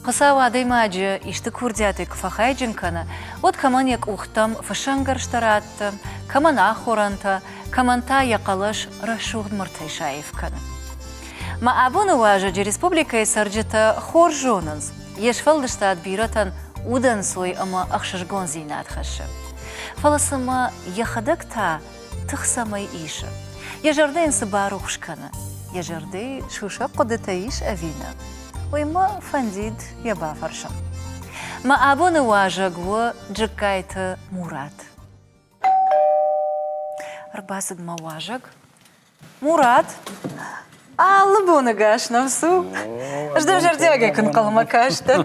Хуыцау адӕймаджы исты курдиатӕй куы фӕхайджын кӕны, уӕд кӕмӕн йӕ къухтӕм фыссӕнгӕрзтӕ ратты, кӕмӕн ахорӕнтӕ, кӕмӕн та йӕ хъӕлӕс рӕсугъд мыртӕй саив кӕны. Мӕ абоны уазӕджы республикӕйы цӕрджытӕ хорз зонынц, йе сфӕлдыстад бирӕтӕн удӕнцой ӕмӕ ӕхсызгондзинад хӕссы. Фӕлӕ цымӕ йӕхӕдӕг та тых цӕмӕй исы? Йӕ зӕрдӕ йын цы барухс кӕны? Йӕ зӕрдӕйы сусӕг хъуыдытӕ ис ӕви нӕ? Уый мӕ фӕндид йӕ бафӕрсын. Мӕ абоны уазӕг у Джыккайты Мурат. Ӕрбацыд мӕ уазӕг. Мурат, алы боны гас нӕм цу. Ӕз дӕм зӕрдиагӕй куы нхъӕлмӕ кастӕн.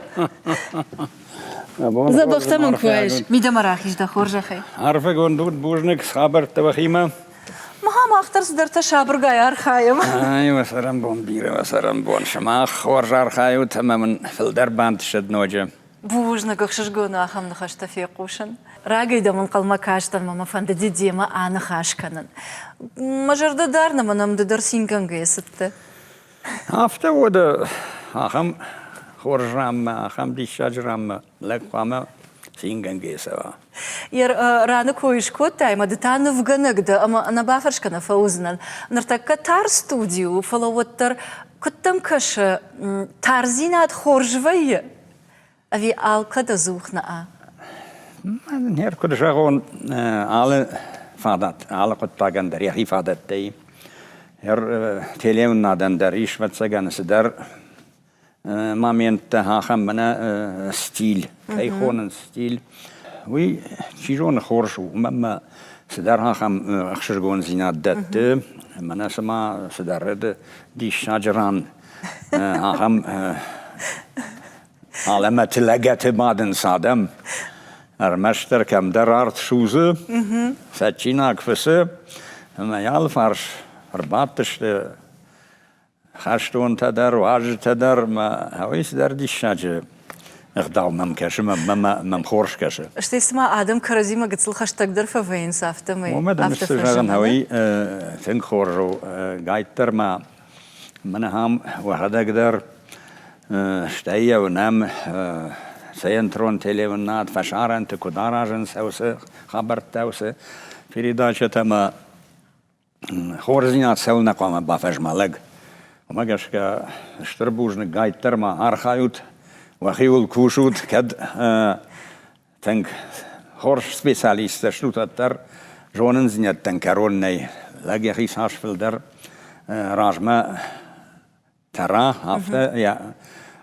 Дзӕбӕхтӕ мын куы уаис. Мидӕмӕ рахиз дӕ хорзӕхӕй. Арфӕгонд ут, бузныг хабӕрттӕ уӕхимӕ. Махӕ мах дӕр цыдӕртӕ сабыргай архайӕм. Ай, уӕ цӕрӕнбон бирӕ, уӕ цӕрӕнбон. Сымах хорз архайут ӕмӕ мын фылдӕр бантысӕд ноджы. Бузныг, ӕхсызгон ахӕм ныхӕстӕ фехъусын. Рагӕй дӕм ӕнхъӕлмӕ кастӕн ӕмӕ мӕ фӕндыди демӕ аныхас кӕнын. Мӕ зӕрдӕ дӕр нӕ мӕнӕм ды дӕр цингӕнгӕйӕ цыдтӕ. Афтӕ уӕдӕ ахӕм хорз ранмӕ, ахӕм диссаджы ранмӕ лӕг хъуамӕ цингӕнгӕйӕ цӕуа. Йӕ раны кой скодтай ӕмӕ ды та нывгӕнӕг дӕ ӕмӕ ӕнӕбафӕрсгӕ нӕ фӕуыдзынӕн. Ныртӕккӕ тар студи у, фӕлӕ уӕддӕр куыд дӕм кӕсы, тардзинад хорз вӕййы ӕви алкӕд ӕдзух нӕ? Ныр куыд зӕгъон, алы фадат, алы хъуыддагӕн дӕр йӕхи фадӕттӕ и. Телеуынадӕн дӕр ис, ӕвӕццӕгӕн, цыдӕр моменттӕ, ахӕм мӕнӕ стиль, кӕй хонынц стиль, уый, чи зоны, хорз у, уымӕн ӕмӕ цыдӕр ахӕм ӕхсызгондзинад дӕтты, мӕнӕ цыма цыдӕр диссаджы ран ахӕм алӕмӕты лӕгӕты бадынц адӕм. Ӕрмӕстдӕр кӕмдӕр арт судзы, цӕджджинаг фыцы, ӕмӕ йӕ алыфарс ӕрбадтысты хӕстонтӕ дӕр, уазджытӕ дӕр мӕ уый цыдӕр диссаджы ӕгъдау мӕм кӕсы, мӕм хорз кӕсы. Стӕй цыма адӕм кӕрӕдзимӕ гыццыл хӕстӕгдӕр фӕвӕййынц, афтӕмӕй. Уымӕ дын цы зӕгъын, уый тынг хорз у. Гайддӕр ма мӕн ахӕм уӕхӕдӕг дӕр, стӕй йӕ уынӕм центрон телеуынад фӕсарӕнты куыд аразынц уыцы хабӕрттӕ, уыцы передачӕтӕ ӕмӕ Хорздзинад цӕуылнӕ хъуамӕ бафӕзма лӕг? Уымӕ гӕсгӕ стыр бузныг гайддӕр ма архайут, уӕхиуыл кусут, кӕд тынг хорз специалисттӕ стут, уӕддӕр зонындзинӕдтӕн кӕрон нӕй. Лӕг йӕхи цас фылдӕр размӕ тӕра, афтӕ йӕ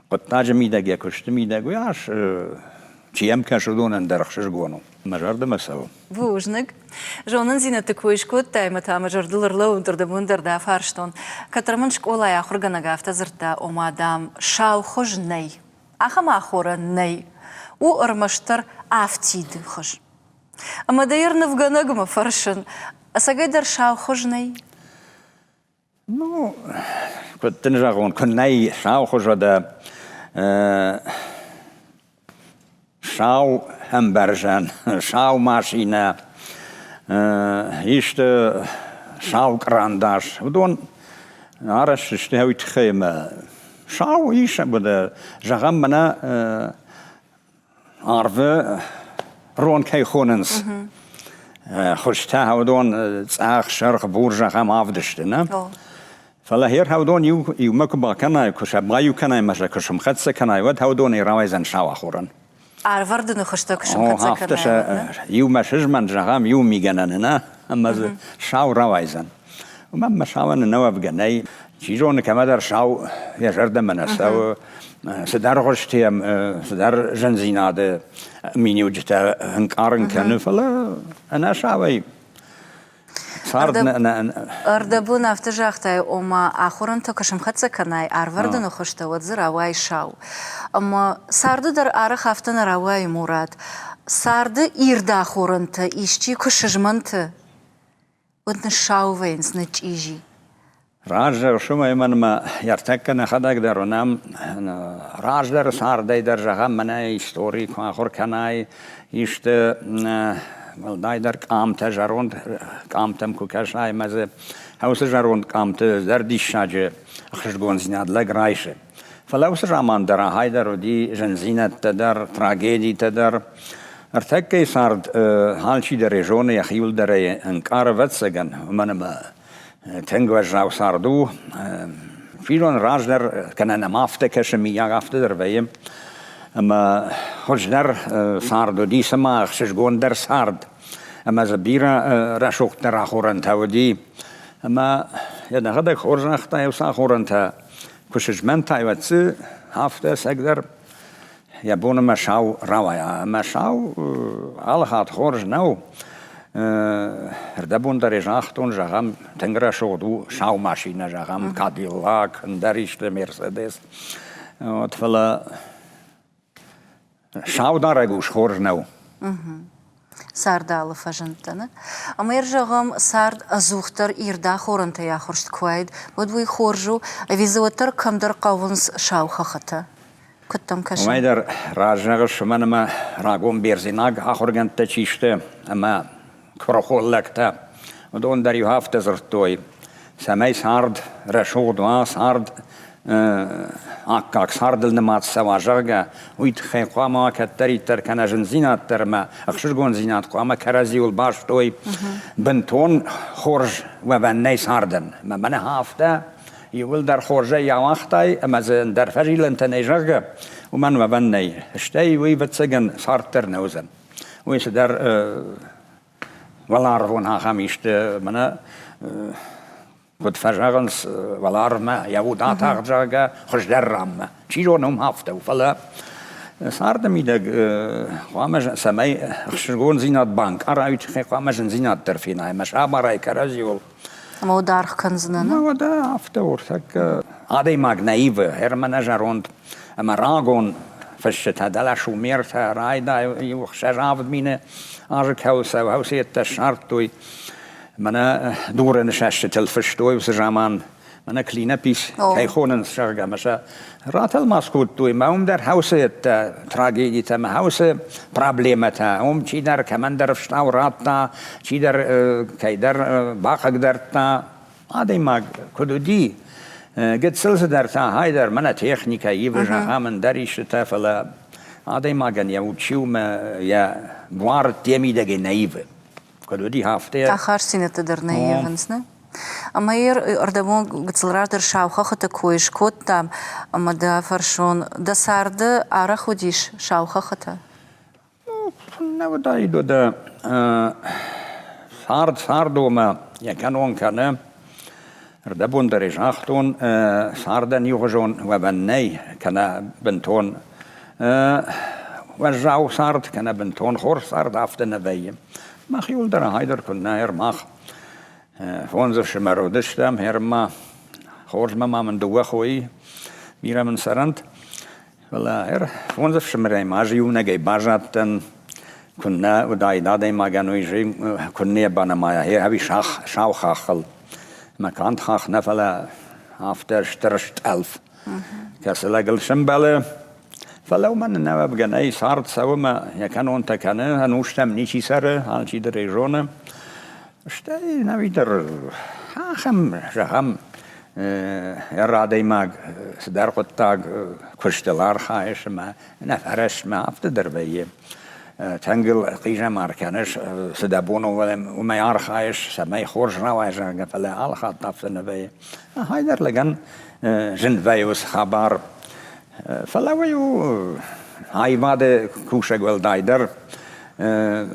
хъуыддаджы мидӕг, йӕ куысты мидӕг, уый ас чи йӕм кӕсы, уыдонӕн дӕр ӕхсызгон у. Мӕ зӕрдӕмӕ цӕуы. Бузныг. Зонындзинӕдты кой скодтай ӕмӕ та мӕ зӕрдыл ӕрлӕууыд, ӕрдӕбон дӕр дӕ фарстон. Кӕддӕр мын скъолайы ахуыргӕнӕг афтӕ дзырдта, ома, дам, сау хуыз нӕй. Ахӕм ахорӕн нӕй. У ӕрмӕстдӕр афтид хуыз. Ӕмӕ дӕ йӕ нывгӕнӕгмӕ фӕрсын, ӕцӕгӕйдӕр сау хуыз нӕй? Ну, куыд дын зӕгъон, куы нӕй сау хуыз уӕдӕ сау ӕмбӕрзӕн, сау машинӕ, исты сау кърандас, уыдон арӕзт сты уый тыххӕй ӕмӕ сау ис, зӕгъӕм, мӕнӕ Арвы рон кӕй хонынц, хуызтӕ уыдон цъӕх, сырх, бур, зӕгъӕм, авд сты, нӕ? Фӕлӕ хер уыдон иумӕ куы бакӕнай, куы сӕ баиу кӕнай ӕмӕ сӕ куы сӕмхӕццӕ кӕнай, уӕд уыдонӕй рауайдзӕн сау ахорӕн. Арвӕрдыны хуызтӕ куы сӕмхӕццӕ кӕнай, афтӕ сӕ иумӕ сызмӕнт, зӕгъӕм, иу мигӕнӕны, нӕ? Ӕмӕ дзы сау рауайдзӕн. Уымӕн ӕмӕ сауӕн ӕнӕуӕвгӕ нӕй. Чи зоны, кӕмӕдӕр сау йӕ зӕрдӕмӕ нӕ цӕуы, цыдӕр хуызты йӕм цыдӕр зындзинады миниуджытӕ ӕнкъарын кӕны, фӕлӕ ӕнӕ сауӕй цард Ӕрдӕбон афтӕ загътай, ома ахорӕнтӕ куы сӕмхӕццӕ кӕнай арвӕрдыны хуызтӕ, уӕд дзы рауайы сау. Ӕмӕ царды дӕр арӕх афтӕ нӕ рауайы, Мурат. Царды ирд ахорӕнтӕ исчи куы сызмӕнты, уӕд ныссау вӕййынц, нычъчъизи. Раздӕр сымӕй мӕнмӕ ӕртӕккӕ нӕхӕдӕг дӕр уынӕм, раздӕры цардӕй дӕр, зӕгъӕм, мӕнӕ истори куы ахуыр кӕнай, исты уӕлдайдӕр къамтӕ, зӕронд къамтӕм куы кӕсай ӕмӕ дзы уыцы зӕронд къамты дӕр диссаджы ӕхсызгондзинад лӕг райсы. Фӕлӕ уыцы заман дӕр ахӕй дӕр уыди зындзинӕдтӕ дӕр, трагедитӕ дӕр. Ӕртӕккӕйы цард алчидӕр ӕй зоны, йӕхиуыл дӕр ӕй ӕнкъары, ӕвӕццӕгӕн, уымӕн ӕмӕ тынг уӕззау цард у. Чи зоны, раздӕр кӕнӕ нӕм афтӕ кӕсы, мыййаг, афтӕ дӕр вӕййы. Ӕмӕ хуыздӕр цард уыди, цыма ӕхсызгондӕр цард. Ӕмӕ дзы бирӕ рӕсугъддӕр ахорӕнтӕ уыди. Ӕмӕ йӕ дӕхӕдӕг хорз загътай, уыцы ахорӕнтӕ куы сызмӕнтай, уӕд дзы афтӕ ӕцӕгдӕр йӕ бон ӕмӕ сау рауайа. Ӕмӕ сау алы хатт хорз нӕу. Ӕрдӕбон дӕр ӕй загътон, зӕгъӕм, тынг рӕсугъд у сау машинӕ, зӕгъӕм, Кадиллак, ӕндӕр исты, Мерседес. Вот, фӕлӕ саударӕг ус хорз нӕу. Царды алы фӕзындтӕ, нӕ? Ӕмӕ зӕгъӕм, цард ӕдзухдӕр ирд ахорӕнтӕй ахуырст куы уаид, уӕд уый хорз у, ӕви дзы уӕддӕр кӕмдӕр хъӕуынц сау хӕххытӕ? Куыд дӕм кӕсы? Уымӕй дӕр раззӕгъыс, уымӕн ӕмӕ рагон бердзенаг ахуыргӕндтӕ чи сты ӕмӕ куырыхон лӕгтӕ, уыдон дӕр-иу афтӕ дзырдтой, цӕмӕй цард рӕсугъд уа, цард аккаг цардыл нымад цӕуа, зӕгъгӕ, уый тыххӕй хъуамӕ уа кӕддӕриддӕр кӕнӕ зындзинад дӕр ӕмӕ ӕхсызгондзинад хъуамӕ кӕрӕдзиуыл бастой бынтон хорз уӕвӕн нӕй цардӕн. Ӕмӕ мӕнӕ афтӕ иууылдӕр хорзӕй ауагътай ӕмӕ дзы ӕндӕр фӕзилӕнтӕ нӕй, зӕгъгӕ, уымӕн уӕвӕн нӕй. Стӕй уый, ӕвӕццӕгӕн, цард дӕр нӕ уыдзӕн. Уый цыдӕр уӕларвон ахӕм исты, мӕнӕ куыд фӕзӕгъынц, уӕларвмӕ йӕ уд атагъд, зӕгъгӕ, хуыздӕр ранмӕ. Чи зоны, уым афтӕ у, фӕлӕ царды мидӕг хъуамӕ цӕмӕй ӕхсызгондзинад банкъарай, уый тыххӕй хъуамӕ зындзинад дӕр фенай ӕмӕ сабарай кӕрӕдзиуыл. Ӕмӕ уӕд аргъ кӕндзынӕ? Нӕ, уӕдӕ афтӕ у. Адӕймаг нӕ ивы, ӕрмӕ нӕ зӕронд ӕмӕ рагон фысджытӕ, дӕлӕ шумертӕ райдай иу 6-7 мины азы кӕуыл сӕ хӕусеттӕ ссардтой, мӕнӕ дуры нысӕстытыл фыстой уыцы заман, мӕнӕ клинопись кӕй хонынц, зӕгъгӕ, ӕмӕ сӕ ратӕлмац кодтой. Мӕ уым дӕр хӕусеттӕ, трагедитӕ, мӕ хӕусы проблемӕтӕ. Уым чидӕр кӕмӕндӕр ӕфстау радта, чидӕр кӕйдӕр бахъыгдардта. Адӕймаг куыд уыди, гыццыл цыдӕртӕ, хайдӕр, мӕнӕ техникӕ ивы, зӕгъӕм, ӕндӕр истытӕ, фӕлӕ адӕймагӕн йӕ уд чи у, мӕ йӕ буар де мидӕгӕй нӕ ивы. Куыд уыди, афтӕ. Ахастдзинӕдтӕ дӕр нӕ ивынц, нӕ? Ӕмӕ йе рдӕбон гыццыл раздӕр сау хӕххыты кой скодтам, ӕмӕ дӕ фӕрсон, дӕ царды арӕх уыдис сау хӕххытӕ? Нӕ уыдаид уӕдӕ цард цардомӕ йӕ кӕнон кӕны. Ӕрдӕбон дӕр ӕй загътон, цардӕн иугъуызон уӕвӕн нӕй, кӕнӕ бынтон уӕззау цард, кӕнӕ бынтон хорз цард афтӕ нӕ вӕййы. Мӕхиуыл дӕр ахайдӕр куыннӕ ӕрмах фондз ӕфсымӕр уыдыстӕм, ӕрма хорзмӕ ма мын дыууӕ хойы, бирӕ мын цӕрӕнт. Фӕлӕ фондз ӕфсымӕрӕй ма ӕз иунӕгӕй баззадтӕн, куыннӕ уыдаид адӕймагӕн уый куыннӕ банымайа, ӕви сау хаххыл. Ӕмӕ канд хахх нӕ, фӕлӕ афтӕ стыр стъӕлф, кӕцы лӕгыл сӕмбӕлы. Фӕлӕ уымӕн ӕнӕуӕвгӕ нӕй, цард цӕуы мӕ йӕ кӕнонтӕ кӕны, ӕнустӕм ничи цӕры, алчидӕр ӕй зоны. Стӕй нӕуидӕр ахӕм, зӕгъӕм, адӕймаг цыдӕр хъуыддаг куыстыл архайыс ӕмӕ нӕ фӕрӕстмӕ, афтӕ дӕр вӕййы. Тӕнгыл хъизӕмар кӕныс, цы дӕ бон у, уымӕй архайыс, цӕмӕй хорз рауайа, зӕгъгӕ, фӕлӕ алы хатт афтӕ нӕ вӕййы. Ахайдӕр лӕгӕн зын вӕййы уыцы хабар. Фӕлӕ уый у аивады кусӕг уӕлдайдӕр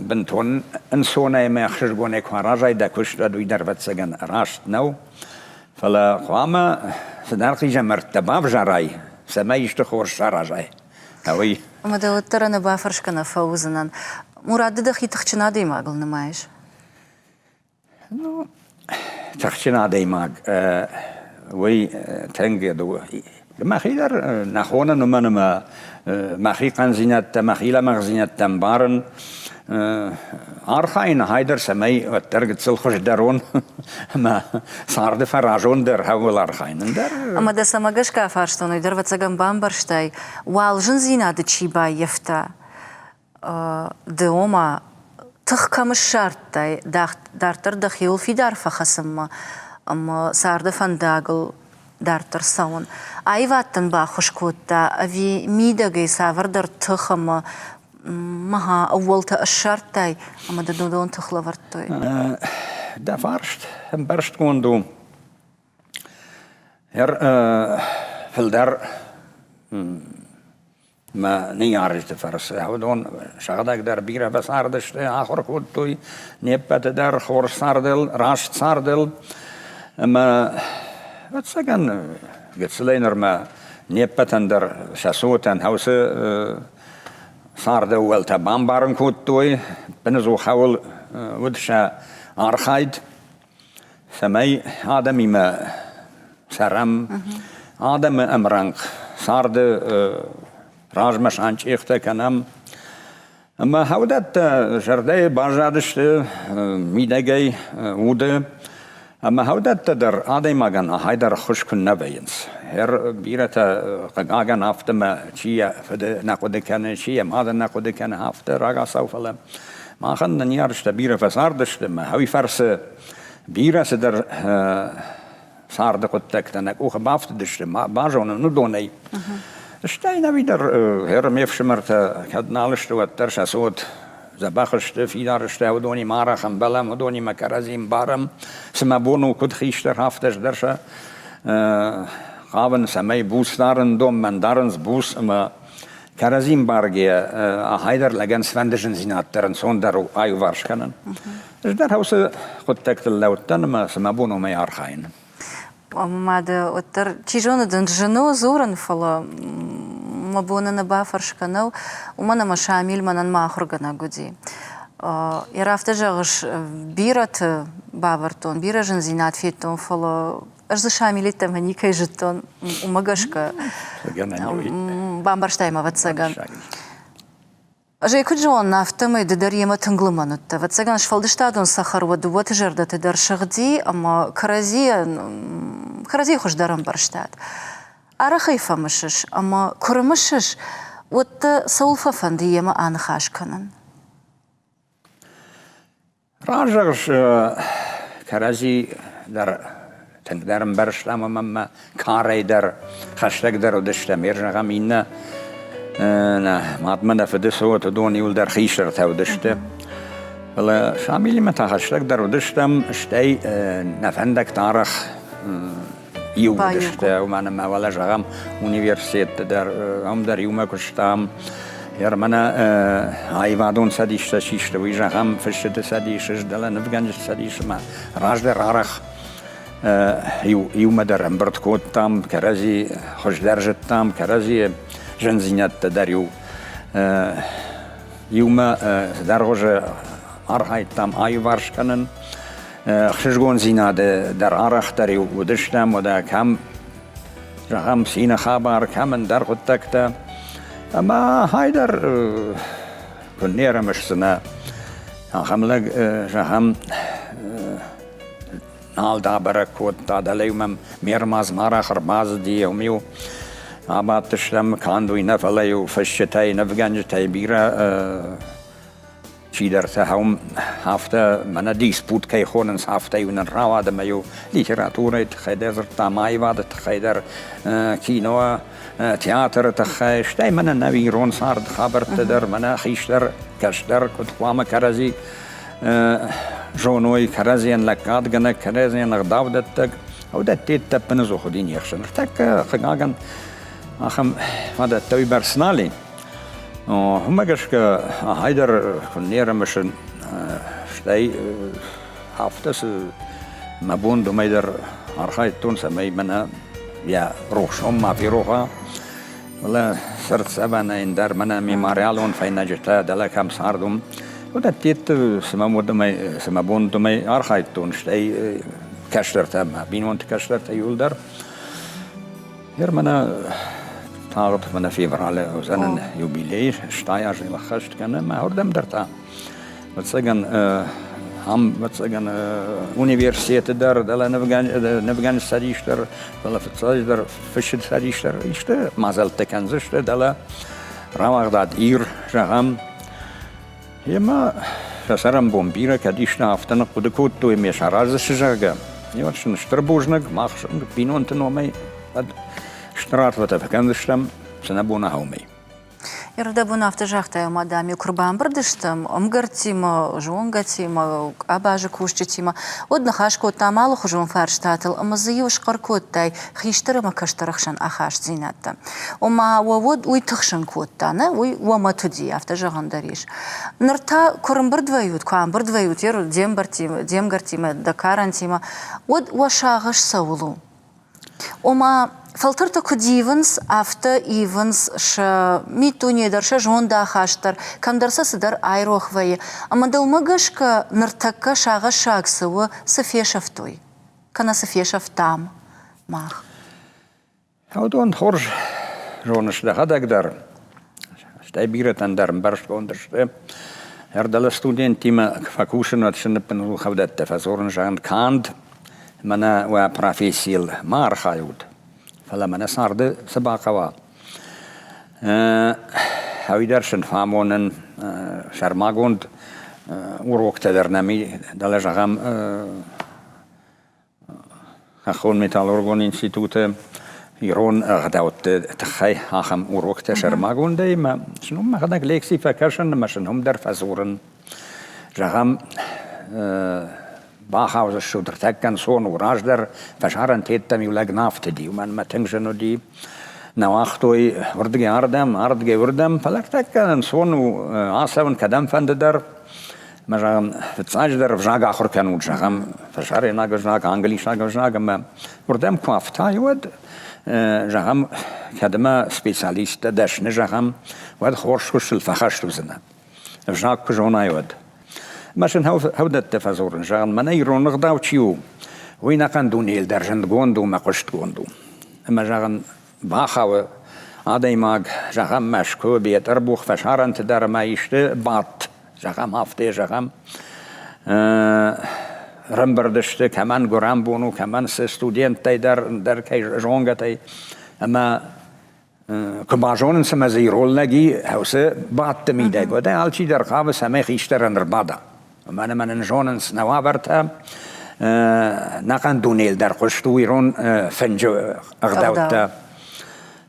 бынтон ӕнцонӕй ӕмӕ ӕхсызгонӕй куы аразай дӕ куыст, уӕд уый дӕр, ӕвӕццӕгӕн, раст нӕу. Фӕлӕ хъуамӕ цыдӕр хъизӕмӕрттӕ бавзарай, цӕмӕй исты хорз саразай. Уый. Ӕмӕ дӕ уӕддӕр ӕнӕ бафӕрсгӕ нӕ фӕуыдзынӕн. Мурат, ды дӕхи тыхджын адӕймагыл нымайыс? Ну, тыхджын адӕймаг, уый тынг мӕхи дӕр нӕ хонын, уымӕн ӕмӕ мӕхи хъӕндзинӕдтӕ, мӕхи лӕмӕгъдзинӕдтӕ ӕмбарын. Архайын хайдӕр, цӕмӕй уӕддӕр гыццыл хуыздӕр уон ӕмӕ царды фӕразондӕр хӕуыл архайын. Ӕндӕр Ӕмӕ дӕ цӕмӕ гӕсгӕ афарстон, уый дӕр ӕвӕццӕгӕн бамбӕрстай, уал зындзинады чи баййӕфта, ды ома тых кӕм ссардтай дарддӕр дӕхиуыл фидар фӕхӕцынмӕ ӕмӕ царды фӕндагыл дарддӕр цӕуын? Аивад дын баххуыс кодта ӕви мидӕгӕй цавӕрдӕр тых ӕмӕ мӕ ӕууӕлтӕ ссардтай ӕмӕ дын уыдон тых лӕвӕрдтой? Дӕ фарст ӕмбӕрстгонд у. Фылдӕр мӕ ныййарджыты фӕрцы. Уыдон сӕхӕдӕг дӕр бирӕ фӕцардысты, ахуыр кодтой не ппӕты дӕр хорз цардыл, раст цардыл. Ӕмӕ, ӕвӕццӕгӕн, гыццылӕй нырмӕ не ппӕтӕн дӕр сӕ цотӕн уыцы царды ӕууӕлтӕ бамбарын кодтой, быныдзухауыл уыд сӕ архайд. Цӕмӕй адӕмимӕ цӕрӕм, адӕмы ӕмрӕнхъ царды размӕ санчъехтӕ кӕнӕм. Ӕмӕ уыдӕттӕ зӕрдӕйы баззадысты мидӕгӕй уды. Ӕмӕ уыдӕттӕ дӕр адӕймагӕн ахӕй дӕр ӕххуыс куыннӕ вӕййынц. Бирӕтӕ, хъыгагӕн, афтӕ мӕ чи йӕ фыды нӕ хъуыды кӕны, чи йӕ мады нӕ хъуыды кӕны, афтӕ рагацау, фӕлӕ Махӕн нӕ ныййарджытӕ бирӕ фӕцардысты ӕмӕ уый фӕрцы бирӕ цыдӕр царды хъуыддӕгтӕ нӕ къухы бафтыдысты, базонын уыдонӕй. Стӕй нӕуи дӕр гъер ме фсымӕртӕ кӕд нал сты, уӕддӕр сӕ цот дзӕбӕх сты, фидар сты, уыдонимӕ арӕх ӕмбӕлӕм, уыдонимӕ кӕрӕдзи ӕмбарӕм. Цы мӕ бон у, куыд хистӕр, афтӕ ӕз дӕр сӕ хъавын, цӕмӕй буц дарын, дом мӕн дарынц буц ӕмӕ Кӕрӕдзи мбаргӕ ахӕй дӕр лӕгӕн цыфӕнды зындзинад дӕр ӕнцондӕр у аиуварс кӕнын. Ӕз дӕр уыцы хъуыддӕгтыл лӕудтӕн ӕмӕ цы мӕ бон уымӕй архайын. Мады уӕддӕр, чи зоны дын зын у дзурын, фӕлӕ мӕ боны нӕ бафӕрсгӕ нӕу, уымӕн ӕмӕ Шамил мӕнӕн мӕ ахуыргӕнӕг уыди. Йӕ афтӕ зӕгъыс, бирӕты бавӕрдтон, бирӕ зындзинад федтон, фӕлӕ Ӕз дзы Шамилеттӕмӕ никӕй зыдтон, уымӕ гӕсгӕ бамбӕрстай мӕ, ӕвӕццӕгӕн. Ӕз ӕй куыд зонын, афтӕмӕй ды дӕр йемӕ тынг лымӕн уыдтӕ. Ӕвӕццӕгӕн, сфӕлдыстадон цӕхӕр уӕ дыууӕты зӕрдӕты дӕр сыгъди ӕмӕ кӕрӕдзийӕн кӕрӕдзийы хуыздӕр ӕмбӕрстат. Арӕх ӕй фӕмысыс ӕмӕ куы рымысыс, уӕд дӕ цӕуыл фӕфӕнды йемӕ аныхас кӕнын? Разӕгъыс кӕрӕдзи дӕр тынгдӕр ӕмбӕрстам ӕмӕ мӕ карӕй дӕр хӕстӕгдӕр уыдыстӕм. Ме зӕгъӕм, иннӕ нӕ мадмӕ нӕ фыды цот, уыдон иуылдӕр хистӕртӕ уыдысты. Фӕлӕ Шамилимӕ та хӕстӕгдӕр уыдыстӕм, стӕй нӕ фӕндӕгтӕ арӕх иу уыдысты, уымӕн ӕмӕ уӕлӕ зӕгъӕм университетты дӕр, ам дӕр иумӕ куыстам. Мӕнӕ аивадон цӕдистӕ систы, уый зӕгъӕм фысджыты цӕдис, дӕлӕ нывгӕнджыты цӕдис ӕмӕ раздӕр арӕх иумӕ дӕр ӕмбырд кодтам, кӕрӕдзи хуыздӕр зыдтам, кӕрӕдзийы зындзинӕдтӕ дӕр-иу иумӕ цыдӕргъуызы архайдтам аиуварс кӕнын. Ӕхсызгондзинады дӕр арӕхдӕр-иу уыдыстӕм, уӕдӕ кӕм, зӕгъӕм, цины хабар, кӕм ӕндӕр хъуыддӕгтӕ. Ӕмӕ хай дӕр куыннӕ ӕрымысдзынӕ, ахӕм лӕг, зӕгъӕм, нал дӕ бӕрӕг кодта, дӕлӕ-иу мӕм ме рмадз арӕх ӕрбацыди, уым-иу абадтыстӕм, канд уый нӕ, фӕлӕ-иу фысджытӕй, нывгӕнджытӕй бирӕ чидӕртӕ уым афтӕ мӕнӕ диспут кӕй хонынц, афтӕ-иу нын рауад ӕмӕ-иу литературӕйы тыххӕй дӕр дзырдтам, аивады тыххӕй дӕр, кино, театры тыххӕй, стӕй мӕнӕ нӕ ирон царды хабӕртты дӕр, мӕнӕ хистӕр, кӕстӕр куыд хъуамӕ кӕрӕдзи зоной, кӕрӕдзийӕн лӕггадгӕнӕг, кӕрӕдзийӕн ӕгъдаудӕттӕг. Уыдӕтты ӕппынӕдзух уыди не хсӕн. Ныртӕккӕ, хъыгагӕн, ахӕм фадӕттӕ уыйбӕрц нал и. Уымӕ гӕсгӕ ахӕй дӕр не рымысын, стӕй афтӕ цы мӕ бон уымӕй дӕр архайдтон, цӕмӕй мӕнӕ йӕ рухс ном ма ферох уа. Фӕлӕ цыртдзӕвӕнӕй дӕр мӕнӕ мемориалон фӕйнӕджытӕ дӕлӕ кӕм цард, уым уыдӕттӕ цы мӕ уымӕй, цы мӕ бон уымӕй архайдтон, стӕй кӕстӕртӕ, мӕ бинонты кӕстӕртӕ иууылдӕр. Ныр мӕнӕ тагъд мӕнӕ февралы уыдзӕн юбилей, стай азы ӕххӕст кӕны мӕ уырдӕм дӕр та. Ӕвӕццӕгӕн, ам, ӕвӕццӕгӕн, университеты дӕр, дӕлӕ нывгӕнджыты цӕдис дӕр, фӕлӕ фыццаджыдӕр фысджыты цӕдис дӕр исты мадзӕлттӕ кӕндзысты, дӕлӕ рауагъдад Ир, зӕгъӕм. Емӕ сӕ цӕрӕнбон бирӕ кӕд исты афтӕ ныхъхъуыды кодтой ӕмӕ сараздзысты, зӕгъгӕ. Иу сын стыр бузныг, мах бинонты номӕй. Уӕд стыр арфӕтӕ фӕкӕндзыстӕм, цы нӕ бон ахӕмӕй. Ӕрдӕбон афтӕ загътай, ӕмӕ дам-иу куы рбамбырд стӕм ӕмгӕрттимӕ, зонгӕтимӕ, къабазы кусджытимӕ, уӕд ныхас кодтам алыхуызон фарстатыл ӕмӕ дзы-иу схъӕр кодтай хистӕр ӕмӕ кӕстӕры хсӕн ахастдзинӕдтӕ. Ома уӕ уӕд уый тыхсын кодта, нӕ? Уый уӕ мӕт уыди, афтӕ зӕгъӕн дӕр ис. Ныр та куы рымбырд вӕййут, куы амбырд вӕййут де мгӕрттимӕ, дӕ карӕнтимӕ, уӕд уӕ сагъӕс цӕуыл у? Ома, фӕлтӕртӕ куыд ивынц, афтӕ ивынц сӕ миддуне дӕр, сӕ зондахаст дӕр, кӕмдӕр сӕ цыдӕр айрох вӕййы. Ӕмӕ дӕумӕ гӕсгӕ ныртӕккӕ сагъӕссаг цы у, цы фесӕфтой, кӕнӕ цы фесӕфтам мах? Уыдон хорз зоныс дӕхӕдӕг дӕр, стӕй бирӕтӕн дӕр ӕмбӕрстгонд сты. Ӕрдӕлы студенттимӕ фӕкусын, уӕд сын ныппынрухӕвдӕттӕ фӕдзурын, зӕгъын, канд мӕнӕ уӕ профессийыл ма архайут, фӕлӕ мӕнӕ царды цы бахъӕуа. Уый дӕр сын фӕамонын сӕрмагонд уроктӕ дӕр нӕм и, дӕлӕ зӕгъӕм, Хӕххон-металлургон институты ирон ӕгъдӕутты тыххӕй ахӕм уроктӕ сӕрмагондӕй мӕ сын уым мӕхӕдӕг лекци фӕкӕсын ӕмӕ сын уым дӕр фӕдзурын. Зӕгъӕм, бахаудзыстут ӕртӕккӕ ӕнцон у, раздӕр фӕсарӕнтеттӕм иу лӕг нӕ афтыди, уымӕн мӕ тынг зын уыди. Нӕ уагътой уырдыгӕй ардӕм, ардыгӕй уырдӕм, фӕлӕ ӕртӕккӕ ӕнцон у ацӕуын кӕдӕмфӕнды дӕр. Мӕ зӕгъӕм, фыццаджыдӕр ӕвзаг ахуыр кӕнут, зӕгъӕм, фӕсарӕйнаг ӕвзаг, англисаг ӕвзаг ӕмӕ уырдӕм куы афтай, уӕд, зӕгъӕм, кӕд ӕмӕ специалисттӕ дӕсны, зӕгъӕм, уӕд хорз куыстыл фӕхӕст уыдзынӕ. Ӕвзаг куы зонай, уӕд. Мӕ сын хӕудӕттӕ фӕдзурын, зӕгъын, мӕнӕ ирон ӕгъдау чи у, уый нӕхъӕн дунейыл дӕр зындгонд у мӕ хъуыстгонд у. Ӕмӕ, зӕгъын, бахауы адӕймаг, зӕгъӕм, Мӕскуы, Бетъырбух, фӕсарӕнты дӕр ӕмӕ исты бадт, зӕгъӕм, афтӕ зӕгъӕм, рӕмбырд сты, кӕмӕн гуырӕн бон у, кӕмӕн цы студенттӕй дӕр, дӕр кӕй зонгӕтӕй. Ӕмӕ куы базонынц, ӕмӕ дзы ирон лӕг и, уыцы бадты мидӕг, уӕд ӕй алчидӕр хъавы, цӕмӕй хистӕрӕн ӕрбада. Уымӕн ӕмӕ нын зонынц нӕ уавӕртӕ, нӕхъӕн дунейыл дӕр хъуыст у ирон фынджы ӕгъдӕуттӕ.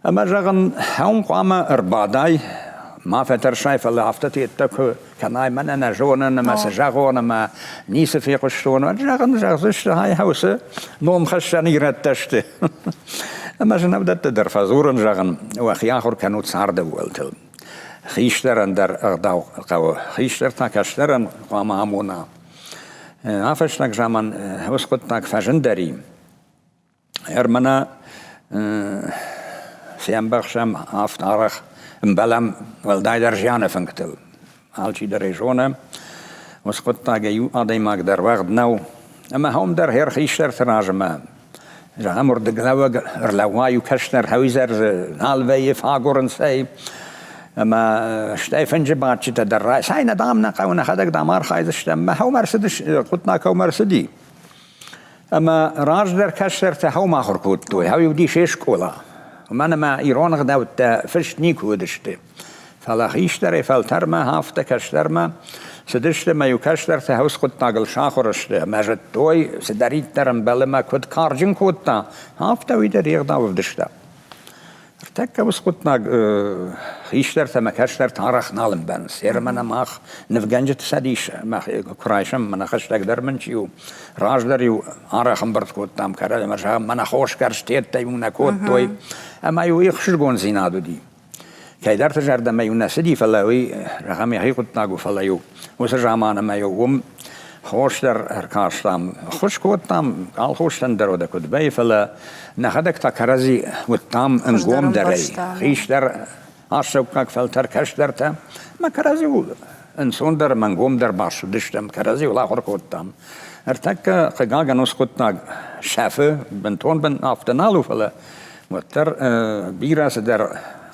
Ӕмӕ, зӕгъын, ӕм хъуамӕ ӕрбадай, ма фӕтӕрсай, фӕлӕ афтӕ тедтӕ куы кӕнай, мӕнӕ нӕ зонын ӕмӕ цы зӕгъон ӕмӕ ницы фехъуыстон, уӕд, зӕгъын, зӕгъдзысты, ай уыцы номхӕссӕн ирӕттӕ сты. Ӕмӕ зынӕвдӕтты дӕр фӕдзурын, зӕгъын, уӕхи ахуыр кӕнут царды ууӕлтыл. Хистӕрӕн дӕр ӕгъдау хъӕуы, хистӕр та кӕстӕрӕн хъуамӕ амона. Афӕстаг заман уыцы хъуыддаг фӕзындӕр и. Ӕрмӕнӕ сӕмбӕхсӕм афтӕ арӕх ӕмбӕлӕм уӕлдайдӕр зианы фынгтыл. Алчидӕр ӕй зоны, уыцы хъуыддагӕй иу адӕймаг дӕр уӕгъд нӕу. Ӕмӕ хом дӕр хӕр хистӕрты размӕ Зӕгъӕм, уырдыглӕууӕг ӕрлӕууа иу кӕстӕр хӕуизӕр дзы нал вӕййы, фӕагурынц ӕй. Ӕмӕ стӕй фынджы бадджытӕ дӕр райсай, нӕ дам нӕ хъӕуы, нӕхӕдӕг дам архайдзыстӕм. Мӕ хӕумӕ ӕрцыдыс, хъуыддаг хӕумӕ ӕрцыди. Ӕмӕ раздӕр кӕстӕртӕ хӕумӕ ахуыр кодтой, хӕу уыди се скъола. Уымӕн ӕмӕ ирон ӕгъдӕуттӕ фыст никуы уыдысты. Фӕлӕ хистӕрӕй фӕлтӕрмӕ, афтӕ кӕстӕрмӕ цыдысты ӕмӕ-иу кӕстӕртӕ хӕс хъуыддагыл сахуыр сты ӕмӕ зыдтой, цыдӕриддӕр ӕмбӕлы ӕмӕ куыд карджын кодта, афтӕ уый дӕр йе гъдау ӕвдыста. Ӕртӕккӕ уыцы хъуыддаг хистӕртӕ ӕмӕ кӕстӕртӕ арӕх нал ӕмбӕлынц. Ермӕ мах нывгӕнджыты цӕдис куы райсӕм, мӕнӕ хӕстӕгдӕр мын чи у, раздӕр-иу арӕх ӕмбырд кодтам кӕрӕдзи ӕмӕ зӕгъӕм, мӕнӕ хосгӕрстеттӕ-иу нӕ кодтой, ӕмӕ-иу ӕхсызгондзинад уыди. Кӕйдӕрты зӕрдӕмӕ-иу нӕ цыди, фӕлӕ уый, зӕгъӕм, йӕхи хъуыддаг у, фӕлӕ-иу уыцы заманы ӕмӕ-иу уым хос дӕр ӕркастам, ӕххуыс кодтам, колхозтӕн дӕр уӕдӕ куыд вӕййы, фӕлӕ нӕхӕдӕг та кӕрӕдзи уыдтам ӕнгомдӕрӕй, хистӕр астӕуккаг фӕлтӕр кӕстӕртӕ ӕмӕ кӕрӕдзиуыл ӕнцондӕр ӕмӕ ӕнгомдӕр басудыстӕм, кӕрӕдзиуыл ахуыр кодтам. Ӕртӕккӕ, хъыгагӕн, уыцы хъуыддаг сӕфы, бынтон бын афтӕ нал у, фӕлӕ уӕддӕр бирӕ цыдӕр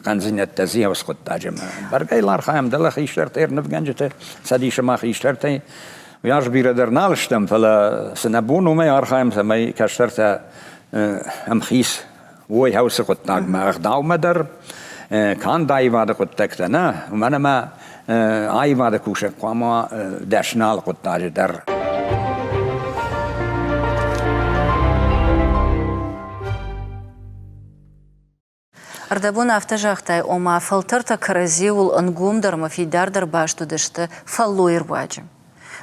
хъӕндзинӕдтӕ зиауц хъуыддаджы. Бӕргӕ йыл архайӕм дӕлӕ хистӕртӕ, нывгӕнджыты цӕдисы ма хистӕртӕй. Уыйас бирӕ дӕр нал стӕм, фӕлӕ цы нӕ бон, уымӕй архайӕм, цӕмӕй кӕстӕртӕ ӕмхиц уой хӕуцы хъуыддагмӕ, ӕгъдаумӕ дӕр, канд аивады хъуыддӕгтӕ нӕ, уымӕн ӕмӕ аивады кусӕг хъуамӕ дӕсны алы хъуыддаджы дӕр. Ӕрдӕбон афтӕ загътай, ома фӕлтӕртӕ кӕрӕдзиуыл ӕнгомдӕр ӕмӕ фидардӕр баст уыдысты фӕллойы руаджы.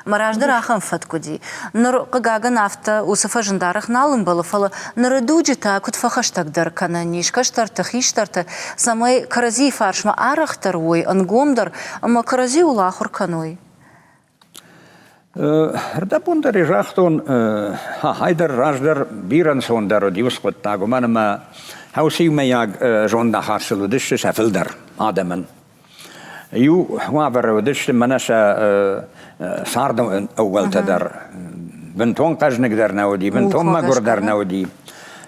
Мӕ раздӕр ахӕм фӕтк уыди. Ныр, хъыгагӕн, афтӕ уыцы фӕзынд арӕх нал ӕмбӕлы, фӕлӕ ныры дуджы та куыд фӕхӕстӕгдӕр кӕнӕн ис кӕстӕрты, хистӕрты, цӕмӕй кӕрӕдзийы фарсмӕ арӕхдӕр уой, ӕнгомдӕр ӕмӕ кӕрӕдзиуыл ахуыр кӕной? Ӕрдӕбон дӕр загътон, хахай дӕр раздӕр бирӕ ӕнцондӕр уыд иу хъуыддаг, уымӕн ӕмӕ хӕусы иумӕйаг зондахастыл уыдысты сӕ фылдӕр адӕмӕн. Иу уавӕры уыдысты мӕнӕ сӕ царды ӕууӕлтӕ дӕр. Бынтон хъӕзныг дӕр нӕ уыди, бынтон мӕгуыр дӕр нӕ уыди.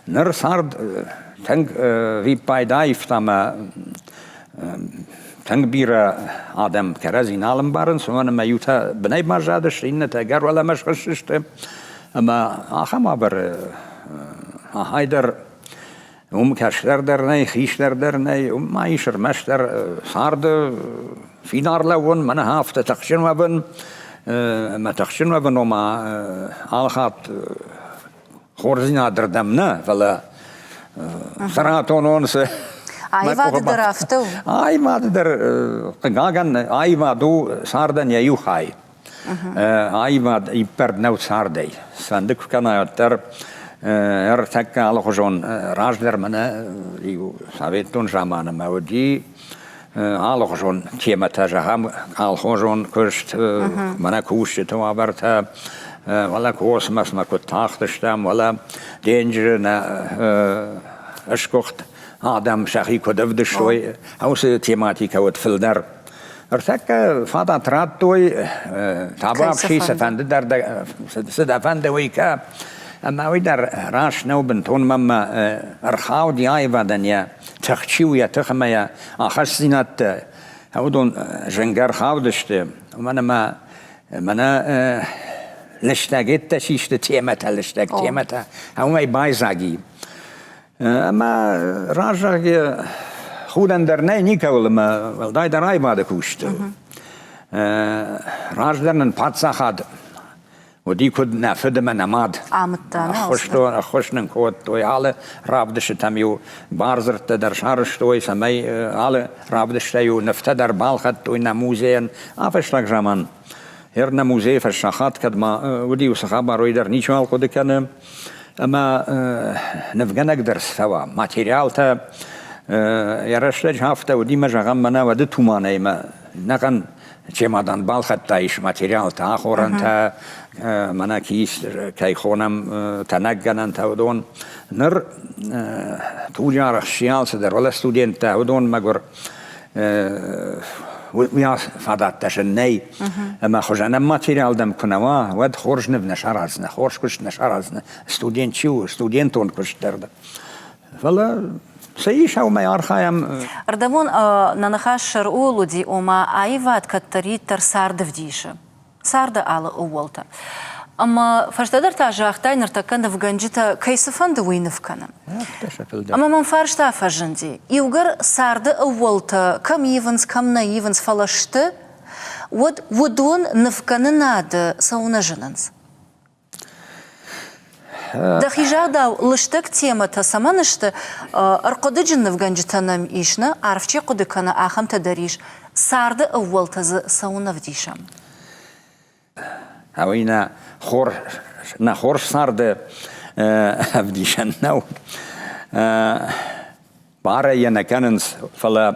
Ныр цард тынг виппайды аивта ӕмӕ тынг бирӕ адӕм кӕрӕдзи нал ӕмбарынц, уымӕн ӕмӕ иутӕ бынӕй баззадысты, иннӕтӕ ӕгӕр уӕлӕмӕ схызтысты. Ӕмӕ ахӕм уавӕры ахӕй дӕр уым кӕстӕр дӕр нӕй, хистӕр дӕр нӕй, уым ма ис ӕрмӕстдӕр царды фидар лӕууын, мӕнӕ афтӕ тыхджын уӕвын, ӕмӕ тыхджын уӕвын, ома алыхатт хорздзинадырдӕм нӕ, фӕлӕ цӕрӕтонон цы Аивады дӕр афтӕ у? Аивады дӕр, хъыгагӕн, аивад у цардӕн йӕ иу хай. Аивад иппӕрд нӕу цардӕй. Цӕнды куы кӕна, уӕддӕр ӕртӕккӕ алыхуызон раздӕр мӕнӕ иу советон заманы мӕ уыди алыхуызон темӕтӕ, зӕгъӕм, колхозон куыст, мӕнӕ кусджыты уавӕртӕ, уӕлӕ космосмӕ куыд тахтыстӕм, уӕлӕ денджызы нӕ сгуыхт адӕм сӕхи куыд ӕвдыстой, уыцы тематикӕ уыд фылдӕр. Ӕртӕккӕ фадат радтой, табуафси цыфӕнды дӕр цы дӕ фӕнды, уый кӕ. Ӕмӕ уый дӕр раст нӕу бынтон мӕнмӕ ӕрхауди аивадӕн йӕ тых чи у, йӕ тых ӕмӕ йӕ ахастдзинӕдтӕ, уыдон зынгӕ ӕрхаудысты, уымӕн ӕмӕ мӕнӕ лыстӕгеттӕ систы темӕтӕ, лыстӕг темӕтӕ, уымӕй байдзаг и. Ӕмӕ раззаги худӕн дӕр нӕй никӕуыл ӕмӕ уӕлдайдӕр аивады кусты. Раздӕр нын паддзахад уыди куыд нӕ фыд ӕмӕ нӕ мад. Амыдта Ӕххуыс нын кодтой, алы равдыстытӕм-иу бардзырдтӕ дӕр сарӕзтой, цӕмӕй алы равдыстӕй-иу нывтӕ дӕр балхӕдтой нӕ музейӕн. А фӕстаг заман Ӕр нӕ музейы фӕсахат кӕд ма уыди уыцы хабар, уый дӕр ничиуал хъуыды кӕны. Ӕмӕ нывгӕнӕг дӕр цӕуа, материалтӕ йӕ рӕстӕджы афтӕ уыди, мӕ зӕгъӕм, мӕнӕ уӕды туманӕй мӕ нӕхъӕн чемодан балхӕдтаис материалтӕ, ахорӕнтӕ, мӕнӕ кис кӕй хонӕм, тӕнӕггӕнӕнтӕ, уыдон. Ныр туджы арӕхсти алцыдӕр, уӕлӕ студенттӕ, уыдон мӕгуыр уый фадаттӕ сын нӕй. Ӕмӕ хуызӕнӕн материал дӕм куы нӕ уа, уӕд хорз ныв нӕ сараздзынӕ, хорз куыст нӕ сараздзынӕ. Студент чи у, студентон куыст дӕр. Фӕлӕ цы ис, уымӕй архайӕм. Ӕрдӕбон нӕ ныхас сӕр ууыл уыди, ома аивад кӕддӕриддӕр царды вдисы. Царды алы ӕууӕлтӕ. Ӕмӕ фӕстӕдӕр та загътай, ныртӕккӕ нывгӕнджытӕ кӕй цы фӕнды, уый ныв кӕны. Ӕмӕ мӕм фарста фӕзынди, иугӕр царды ӕууӕлтӕ кӕм ивынц, кӕм нӕ ивынц, фӕлӕ сты, уӕд уыдон нывкӕнынады цӕуылнӕ зынынц? Дӕхи загъдау, лыстӕг темӕтӕ цӕмӕн сты, ӕрхъуыдыджын нывгӕнджытӕ нӕм ис, нӕ арф чи хъуыды кӕны, ахӕмтӕ дӕр ис. Царды ӕууӕлтӕ дзы цӕуын ӕвдисӕм? Ӕви нӕ хор, нӕ хорз царды ӕвдисӕн нӕу. Барӕй йӕ нӕ кӕнынц, фӕлӕ,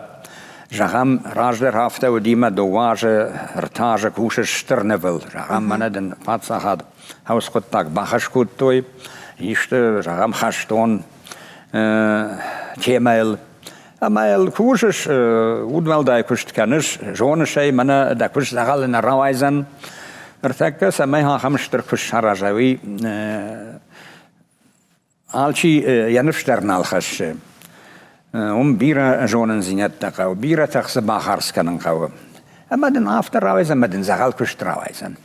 зӕгъӕм, раздӕр афтӕ уыди мӕ дыууӕ азы, ӕртӕ азы кусыс стыр нывыл. Зӕгъӕм, мӕнӕ дын паддзахад хӕс хъуыддаг бахӕс кодтой, исты, зӕгъӕм, хӕстон темӕйыл. Ӕмӕ йыл кусыс, удуӕлдай куыст кӕныс, зоныс ӕй, мӕнӕ дӕ куыст дзӕгъӕлы нӕ рауайдзӕн. Ныртӕккӕ цӕмӕй ахӕм стыр куыст саразай, уый Алчи йӕ ныфс дӕр нал хӕссы. Уым бирӕ зонындзинӕдтӕ хъӕуы, бирӕ тых дзы бахардз кӕнын хъӕуы. Ӕмӕ дын афтӕ рауайдзӕн, ӕмӕ дын дзӕгъӕл куыст рауайдзӕн.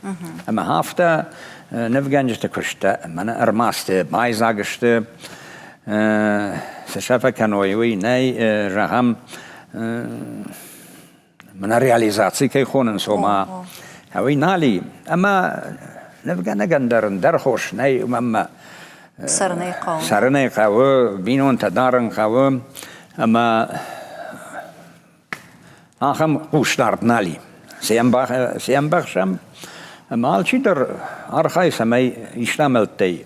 Ӕмӕ афтӕ нывгӕнджыты куысттӕ мӕнӕ ӕрмадзты байдзаг сты, цы сӕ фӕкӕной, уый нӕй, зӕгъӕм, мӕнӕ реализаци кӕй хонынц, ома уый нал и. Ӕмӕ нывгӕнӕгӕн дӕр ӕндӕр хос нӕй, ӕмӕ цӕрын ӕй хъӕуы. Цӕрын ӕй хъӕуы, бинонтӕ дарын хъӕуы. Ӕмӕ ахӕм хъусдард нал и. Се ӕмбӕхсӕм, ӕмӕ алчидӕр архайы, цӕмӕй исты амӕлттӕй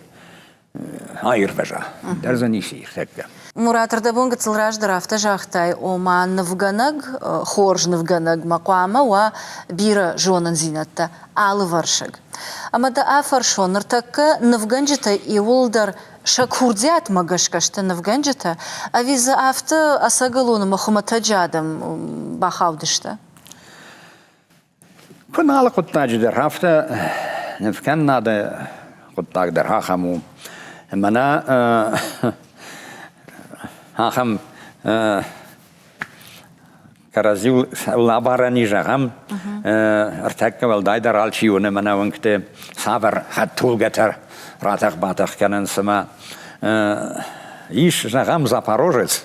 аирвӕза. Дӕр дзы ницы иртӕккӕ. Мурат, ӕрдӕбон гыццыл раздӕр афтӕ загътай, ома нывгӕнӕг, хорз нывгӕнӕгмӕ хъуамӕ уа бирӕ зонындзинӕдтӕ, алывӕрсыг. Ӕмӕ дӕ афӕрсон, ныртӕккӕ нывгӕнджытӕ иууылдӕр сӕ курдиатмӕ гӕсгӕ сты нывгӕнджытӕ, ӕви дзы афтӕ ӕцӕгӕлон ӕмӕ хуымӕтӕджы адӕм бахаудысты? Куы алы хъуыддаджы дӕр афтӕ нывкӕнынады хъуыддаг дӕр ахӕм у. Мӕнӕ ахӕм кӕрӕдзиуыл абарӕн и, зӕгъӕм, ӕртӕккӕ уӕлдайдӕр алчи уыны мӕнӕ уынгты цавӕр хӕдтулгӕтӕ ратӕх-батӕх кӕнынц ӕмӕ ис, зӕгъӕм, Запорожец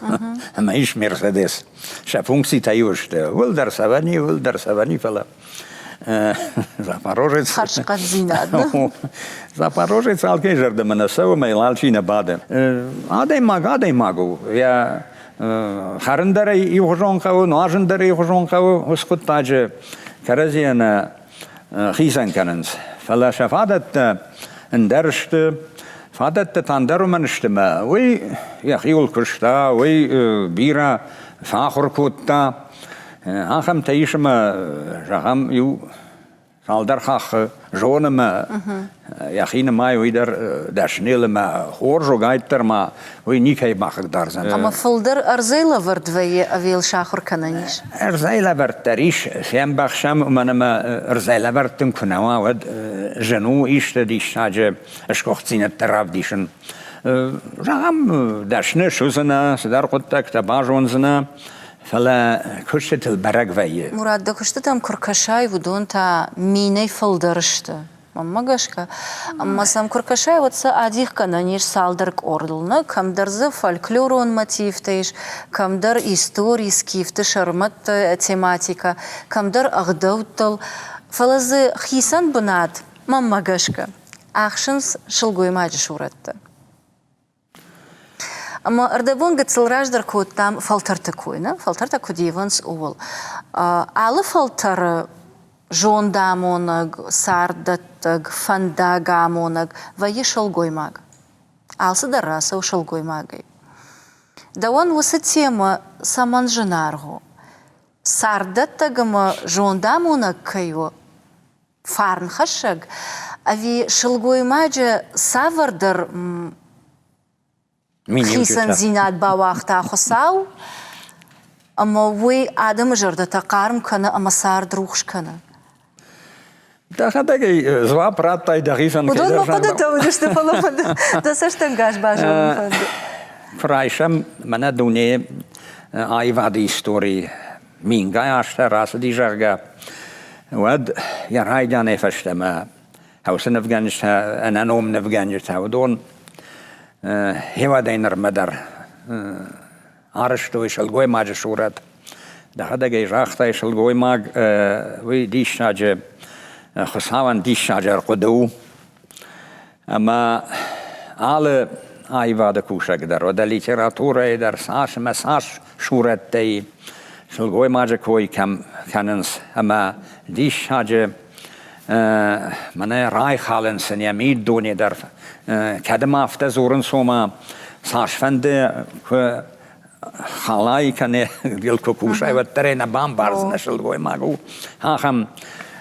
ӕмӕ ис Мерседес. Сӕ функцитӕ иу сты. Уӕлдӕр цӕвӕни, уӕлдӕр цӕвӕни, фӕлӕ Запорожец... Хӕрзхъӕддзинад. Запорожец алкӕй зӕрдӕмӕ нӕ цӕуы ӕмӕ йыл алчи нӕ бады. Адӕймаг адӕймаг у. Йӕ хӕрын дӕр ӕй иухуызон хъӕуы, нуазын дӕр иухуызон хъӕуы уыцы хъуыддаджы кӕрӕдзийӕ нӕ хицӕн кӕнынц. Фӕлӕ сӕ фадӕттӕ ӕндӕр сты, фадӕттӕ та ӕндӕр уымӕн сты мӕ уый йӕхиуыл куыста, уый бирӕ фӕахуыр кодта. Ахӕмтӕ ис ӕмӕ, зӕгъӕм, иу цалдӕр хаххы зоны мӕ йӕхи нымайы уый дӕр дӕсныйыл ӕмӕ хорз у, гайддӕр ма уый никӕй бахъыгдардзӕн. Ӕмӕ фылдӕр ӕрдзӕй лӕвӕрд вӕййы ӕви йыл сахуыр кӕнӕн ис? Ӕрдзӕй лӕвӕрд дӕр ис, фембӕхсӕм, уымӕн ӕмӕ ӕрдзӕй лӕвӕрд дын куы нӕ уа, уӕд зын у исты диссаджы сгуыхтдзинӕдтӕ равдисын. Зӕгъӕм, дӕсны суыдзынӕ, цыдӕр хъуыддӕгтӕ базондзынӕ, фӕлӕ куыстытыл бӕрӕг вӕййы. Мурат, дӕ куыстытӕм куы ркӕсай, уыдон та минӕй фылдӕр сты. Мӕнмӕ гӕсгӕ. Ӕмӕ сӕм куы ркӕсай, уӕд сӕ адих кӕнӕн ис цалдӕр къордыл. Нӕ, кӕмдӕр дзы фольклорон мотивтӕ ис, кӕмдӕр истори, скифты, сӕрмӕтты тематикӕ, кӕмдӕр ӕгъдӕуттыл. Фӕлӕ дзы хицӕн бынат, мӕнмӕ гӕсгӕ, ахсынц сылгоймаджы сурӕттӕ. Ӕмӕ ӕрдӕбон гыццыл раздӕр кодтам фӕлтӕрты кой, нӕ? Фӕлтӕртӕ куыд ивынц, ууыл. Алы фӕлтӕры зондамонӕг, царддӕттӕг, фӕндагамонӕг вӕййы сылгоймаг. Алцыдӕр рацӕуы сылгоймагӕй. Дӕуӕн уыцы темӕ цӕмӕн зынаргъ у? Царддӕттӕг ӕмӕ зондамонӕг кӕй у, фарнхӕссӕг ӕви сылгоймаджы цавӕрдӕр хицӕндзинад бауагъта Хуыцау, ӕмӕ уый адӕмы зӕрдӕтӕ хъарм кӕны ӕмӕ цард рухс кӕны. Дӕхӕдӕг ӕй дзуапп радтай дӕхицӕн. Уыдон мӕ хъуыдытӕ уыдысты, фӕлӕ дӕ цӕстӕнгас базонын фӕнды. Райсӕм мӕнӕ дунейы аивады историйы мингай азтӕ рацыди, зӕгъгӕ, уӕд йӕ райдианӕй фӕстӕмӕ уыцы нывгӕнджытӕ, ӕнӕном нывгӕнджытӕ, уыдон хеуӕдӕй нырмӕ дӕр арӕзтой сылгоймаджы сурӕт. Дӕхӕдӕг ӕй загътай, сылгоймаг уый диссаджы, Хуыцауӕн диссаджы ӕрхъуыды у. Ӕмӕ алы аивады кусӕг дӕр, уӕдӕ литературӕйы дӕр цас ӕмӕ цас сурӕттӕй сылгоймаджы кой кӕм кӕнынц ӕмӕ диссаджы мӕнӕ райхалынц ын йӕ миддуне дӕр. Кӕд ма афтӕ дзурынц, ома цасфӕнды куы халай кӕнӕ йыл куы кусай, уӕддӕр ӕй нӕ бамбардзынӕ сылгоймаг у. Ахӕм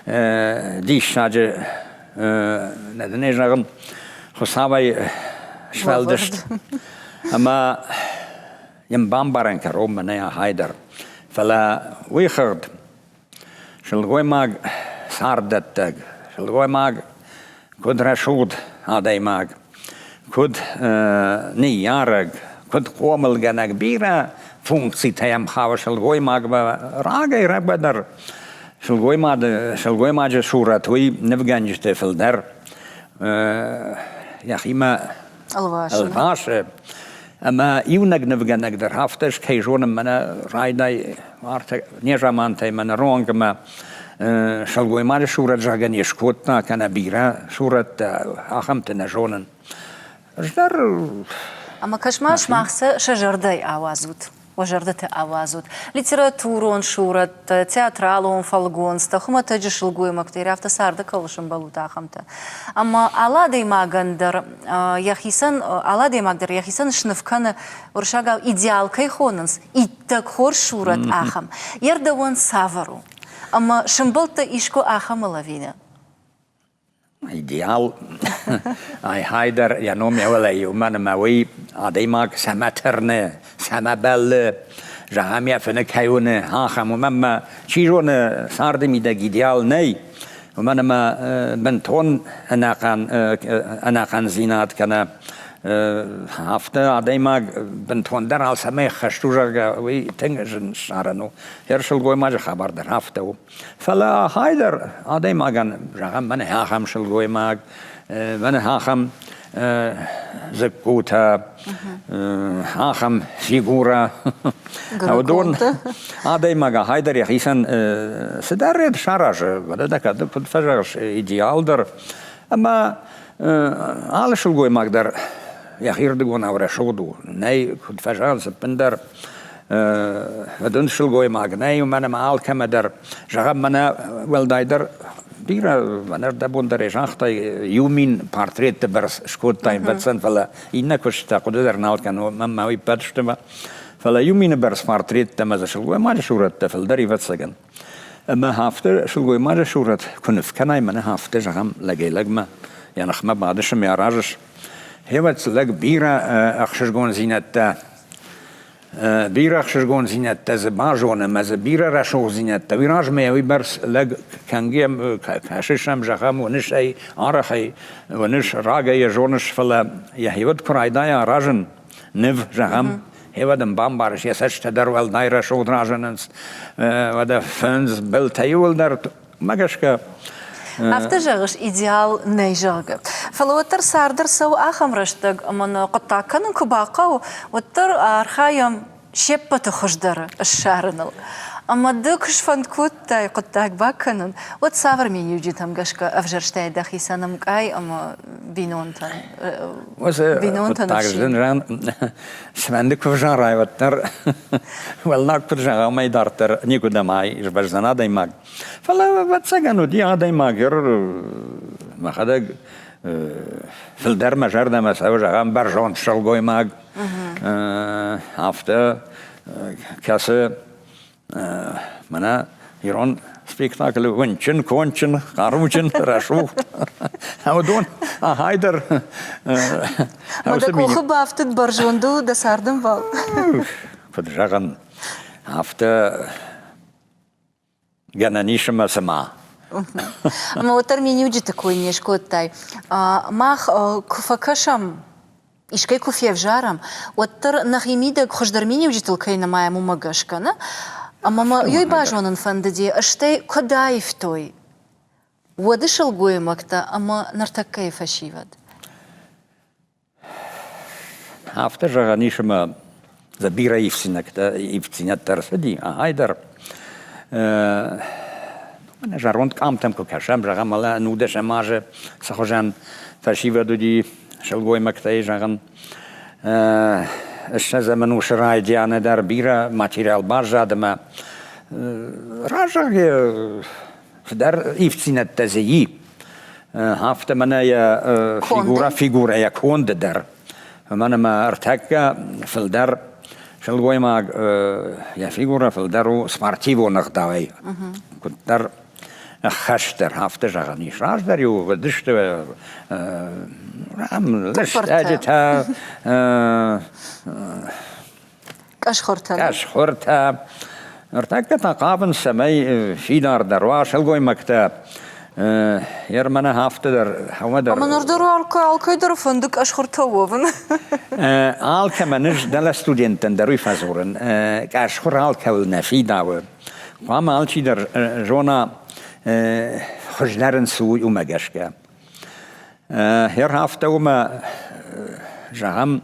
диссаджы нӕ дын ӕй зӕгъын, Хуыцауӕй сфӕлдыст. Ӕмӕ йын бамбарӕн кӕронмӕ нӕй ахай дӕр. Фӕлӕ уый хыгъд сылгоймаг царддӕттӕг, сылгоймаг куыд рӕсугъд адӕймаг, куыд ныййарӕг, куыд хъомылгӕнӕг, бирӕ функцитӕ йӕм хауы сылгоймагмӕ рагӕй-рагмӕ дӕр. Сылгоймаджы сурӕт уый нывгӕнджыты фылдӕр йӕхимӕ ӕлвасы. Ӕмӕ иунӕг нывгӕнӕг дӕр афтӕ ӕз кӕй зонын, мӕнӕ райдай незамантӕй мӕнӕ ронгмӕ сылгоймаджы сурӕт зӕгъгӕ не скодта, кӕнӕ бирӕ сурӕттӕ, ахӕмты нӕ зонын. Ӕз дӕр Ӕмӕ кӕс-ма, сымах сӕ сӕ зӕрдӕйы ауадзут. Уӕ зӕрдӕты ауадзут литературон сурӕттӕ, театралон фӕлгонцтӕ, хуымӕтӕджы сылгоймӕгтӕ, афтӕ царды кӕуыл сӕмбӕлут, ахӕмтӕ. Ӕмӕ алы адӕймагӕн дӕр йӕхицӕн, алы адӕймаг дӕр йӕхицӕн сныв кӕны, уырыссагау идеал кӕй хонынц, иттӕг хорз сурӕт ахӕм. Йе рдӕуӕн цавӕр у? Ӕмӕ сӕмбӕлдтӕ искуы ахӕмыл ӕви нӕ? Идеал ай-гьай дӕр йӕ ном йӕ уӕлӕ уымӕн ӕмӕ уый адӕймаг цӕмӕ тырны, цӕмӕ бӕллы, зӕгъӕм, йӕ фыны кӕй уыны, ахӕм. Уымӕн ӕмӕ, чи зоны, царды мидӕг идеал нӕй, уымӕн ӕмӕ бынтон ӕнӕхъӕн ӕнӕхъӕндзинад кӕнӕ афтӕ адӕймаг бынтондӕр алцӕмӕй ӕххӕст у, зӕгъгӕ, уый тынг зын ссарӕн у. Йе сылгоймаджы хабар дӕр афтӕ у. Фӕлӕ хайдӕр адӕймагӕн, зӕгъӕм, мӕнӕ ахӕм сылгоймаг, мӕнӕ ахӕм дзыккутӕ, ахӕм фигурӕ. Уыдон адӕймаг ахайдӕр йӕхицӕн цыдӕр саразы, уӕдӕ кӕд куыд фӕзӕгъыс, идеал дӕр. Ӕмӕ алы сылгоймаг дӕр йӕхирдыгонау рӕсугъд у. Нӕй, куыд фӕзӕгъынц, ӕппындӕр Фыдуынд сылгоймаг нӕй, уымӕн ӕмӕ алкӕмӕ дӕр, зӕгъӕм, мӕнӕ уӕлдайдӕр бирӕ, мӕнӕ ӕрдӕбон дӕр загътай, 1000 портретты бӕрц скодтай, ӕвӕццӕн, фӕлӕ иннӕ куыстытӕ хъуыды дӕр нал кӕны, мӕнмӕ уый ппӕт сты, фӕлӕ 1000-ы бӕрц портреттӕ ӕмӕ дзы сылгоймаджы сурӕттӕ фылдӕр, ӕвӕццӕгӕн. Ӕмӕ афтӕ сылгоймаджы сурӕт куы ныв кӕнай, мӕнӕ афтӕ, зӕгъӕм, лӕгӕй-лӕгмӕ йӕ ныхмӕ бадыс ӕмӕ аразыс, гъеуӕд лӕг бирӕ ӕхсызгондзинӕдтӕ бирӕ ӕхсызгондзинӕдтӕ дзы базоны ӕмӕ дзы бирӕ рӕсугъддзинӕдтӕ. Уый размӕ уыйбӕрц лӕг кӕнгӕ кӕсыс ӕм, зӕгъӕм, уыныс ӕй арӕхӕй, уыныс, рагӕй йӕ зоныс, фӕлӕ йӕхиуӕд куы райдайа аразын ныв, зӕгъӕм, гъеуӕд ын бамбарыс, йӕ цӕстытӕ дӕр уӕлдай рӕсугъд разынынц, уӕдӕ фындз, былтӕ иууылдӕр Мӕ гӕсгӕ. Афтӕ зӕгъыс, идеал нӕй, зӕгъгӕ. Фӕлӕ уӕддӕр царды ӕрцӕуы ахӕм рӕстӕг, ӕмӕ нӕ хъуыддаг кӕнын куы бахъӕуы, уӕддӕр архайӕм се ппӕты хуыздӕры ссарыныл. Ӕмӕ ды куы сфӕнд кодтай хъуыддаг бакӕнын, уӕд цавӕр миниуджытӕм гӕсгӕ ӕвзӕрстай дӕхицӕн ӕмкъай ӕмӕ бинонтӕн? Бинонтӕн хъуыддаг зын ран цыфӕнды куы взарай, уӕддӕр уӕллаг куыд зӕгъа, уымӕй дарддӕр никуыдӕм ӕй сбӕздзӕн адӕймаг. Фӕлӕ, ӕвӕццӕгӕн, уыди адӕймаг мӕхӕдӕг фылдӕр мӕ зӕрдӕмӕ цӕуы, зӕгъӕм, бӕрзонд сылгоймаг, афтӕ кӕсы мӕнӕ ирон спектаклы уынджын, конджын, хъаруджын, рӕсугъд. Уыдон ахай дӕр. Мӕ дӕ къухы бафтыд бӕрзондыл дӕ цардӕмбал. Куыд зӕгъын, афтӕ гӕнӕн ис ӕмӕ цыма. Ӕмӕ уӕддӕр миниуджыты кой не скодтай. Мах куы фӕкӕсӕм, искӕй куы февзарӕм, уӕддӕр нӕхи мидӕг хуыздӕр миниуджытыл кӕй нымайӕм, уымӕ гӕсгӕ, нӕ? Ӕмӕ мӕ уый базонын фӕндыди, стӕй куыд аивтой уӕды сылгоймӕгтӕ ӕмӕ ныртӕккӕйы фӕсивӕд? Афтӕ зӕгъӕн ис, ӕмӕ дзы бирӕ ивддзинӕдтӕ ӕрцыди, ахӕй дӕр. Мӕнӕ зӕронд къамтӕм куы кӕсӕм, зӕгъӕм, мӕлӕ 19 азы цы хуызӕн фӕсивӕд уыди сылгоймӕгтӕй, зӕгъын, ссӕдзӕм ӕнусы райдианы дӕр бирӕ материал баззад ӕмӕ разӕгъгӕ цыдӕр ивддзинӕдтӕ дзы и. Афтӕ мӕнӕ йӕ фигурӕ фигурӕ йӕ конды дӕр. Уымӕн ӕмӕ ӕртӕккӕ фылдӕр сылгоймаг йӕ фигурӕ фылдӕр у спортивон ӕгъдауӕй. Куыддӕр ӕххӕстдӕр, афтӕ зӕгъӕн ис. Раздӕр-иу уыдысты лыстӕджытӕ, Къӕсхуыртӕ. Къӕсхуыртӕ. Ныртӕккӕ та хъавынц, цӕмӕй фидардӕр уа сылгоймӕгтӕ. Ермӕнӕ афтӕ дӕр, уымӕ дӕр. Ӕмӕ ныр дӕр алкӕй дӕр фӕнды къӕсхуыртӕ уӕвын. Алкӕмӕн ӕз дӕлӕ студенттӕн дӕр уый фӕдзурын. Къӕсхуыр алкӕуыл нӕ фидауы. Хъуамӕ алчидӕр зона, хуыздӕр ын цы у, уымӕ гӕсгӕ. Хер афтӕ уымӕ, зӕгъӕм,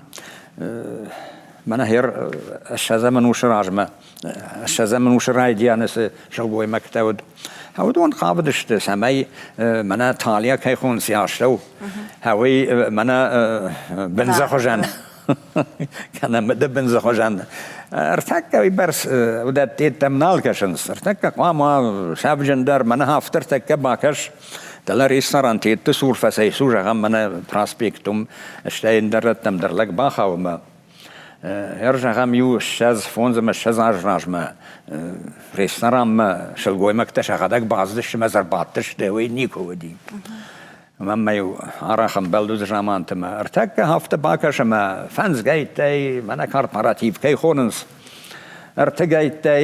мӕнӕ хер ссӕдзӕм ӕнусы размӕ, ссӕдзӕм ӕнусы райдианы цы сылгоймӕгтӕ уыд, уыдон хъавыдысты, цӕмӕй мӕнӕ талия кӕй хонынц йӕ астӕу, уый мӕнӕ бындзы хуызӕн. Кӕнӕ мыдыбындзы хуызӕн. Ӕртӕккӕ уыйбӕрц уыдӕттӕм нал кӕсынц. Ӕртӕккӕ хъуамӕ сӕвджындӕр мӕнӕ афтӕ ӕртӕккӕ бакӕс. Дӕлӕ ресторан Тетты цур фӕцӕйцу, зӕгъӕм, мӕнӕ проспект уым, стӕй ӕндӕр рӕттӕм дӕр лӕг бахауы ӕмӕ ӕрзӕгъӕм иу 20, фондз ӕмӕ 20 азы размӕ ресторанмӕ сылгоймӕгтӕ сӕхӕдӕг бацыдысты ӕмӕ дзы ӕрбадтысты, уый никуы уыди. Мӕнмӕ-иу арӕх ӕмбӕлд уыцы заманты мӕ ӕртӕккӕ афтӕ бакӕс ӕмӕ фӕндзгӕйттӕй, мӕнӕ корпоратив кӕй хонынц, ӕртыгӕйттӕй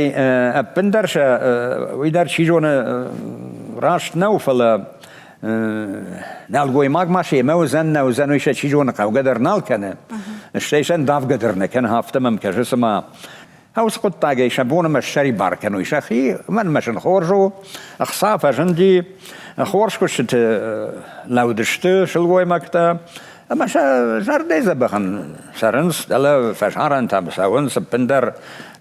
ӕппындӕр сӕ уый дӕр чи зоны раст нӕу, фӕлӕ нӕлгоймаг ма семӕ уыдзӕн, нӕ уыдзӕн, уый сӕ чи зоны хъӕугӕ дӕр нал кӕны, стӕй сӕ ндавгӕ дӕр нӕ кӕны, афтӕ мӕм кӕсы, цыма Уыцы хъуыддагӕй сӕ бонмӕ ссӕрибар кӕной сӕхи, мӕнмӕ сын хорз у, ӕхца фӕзынди, хорз куыстыты лӕуд сты сылгоймӕгтӕ, ӕмӕ сӕ зӕрдӕйы дзӕбӕхӕн цӕрынц, дӕлӕ фӕсарӕнтӕм цӕуынц, ӕппындӕр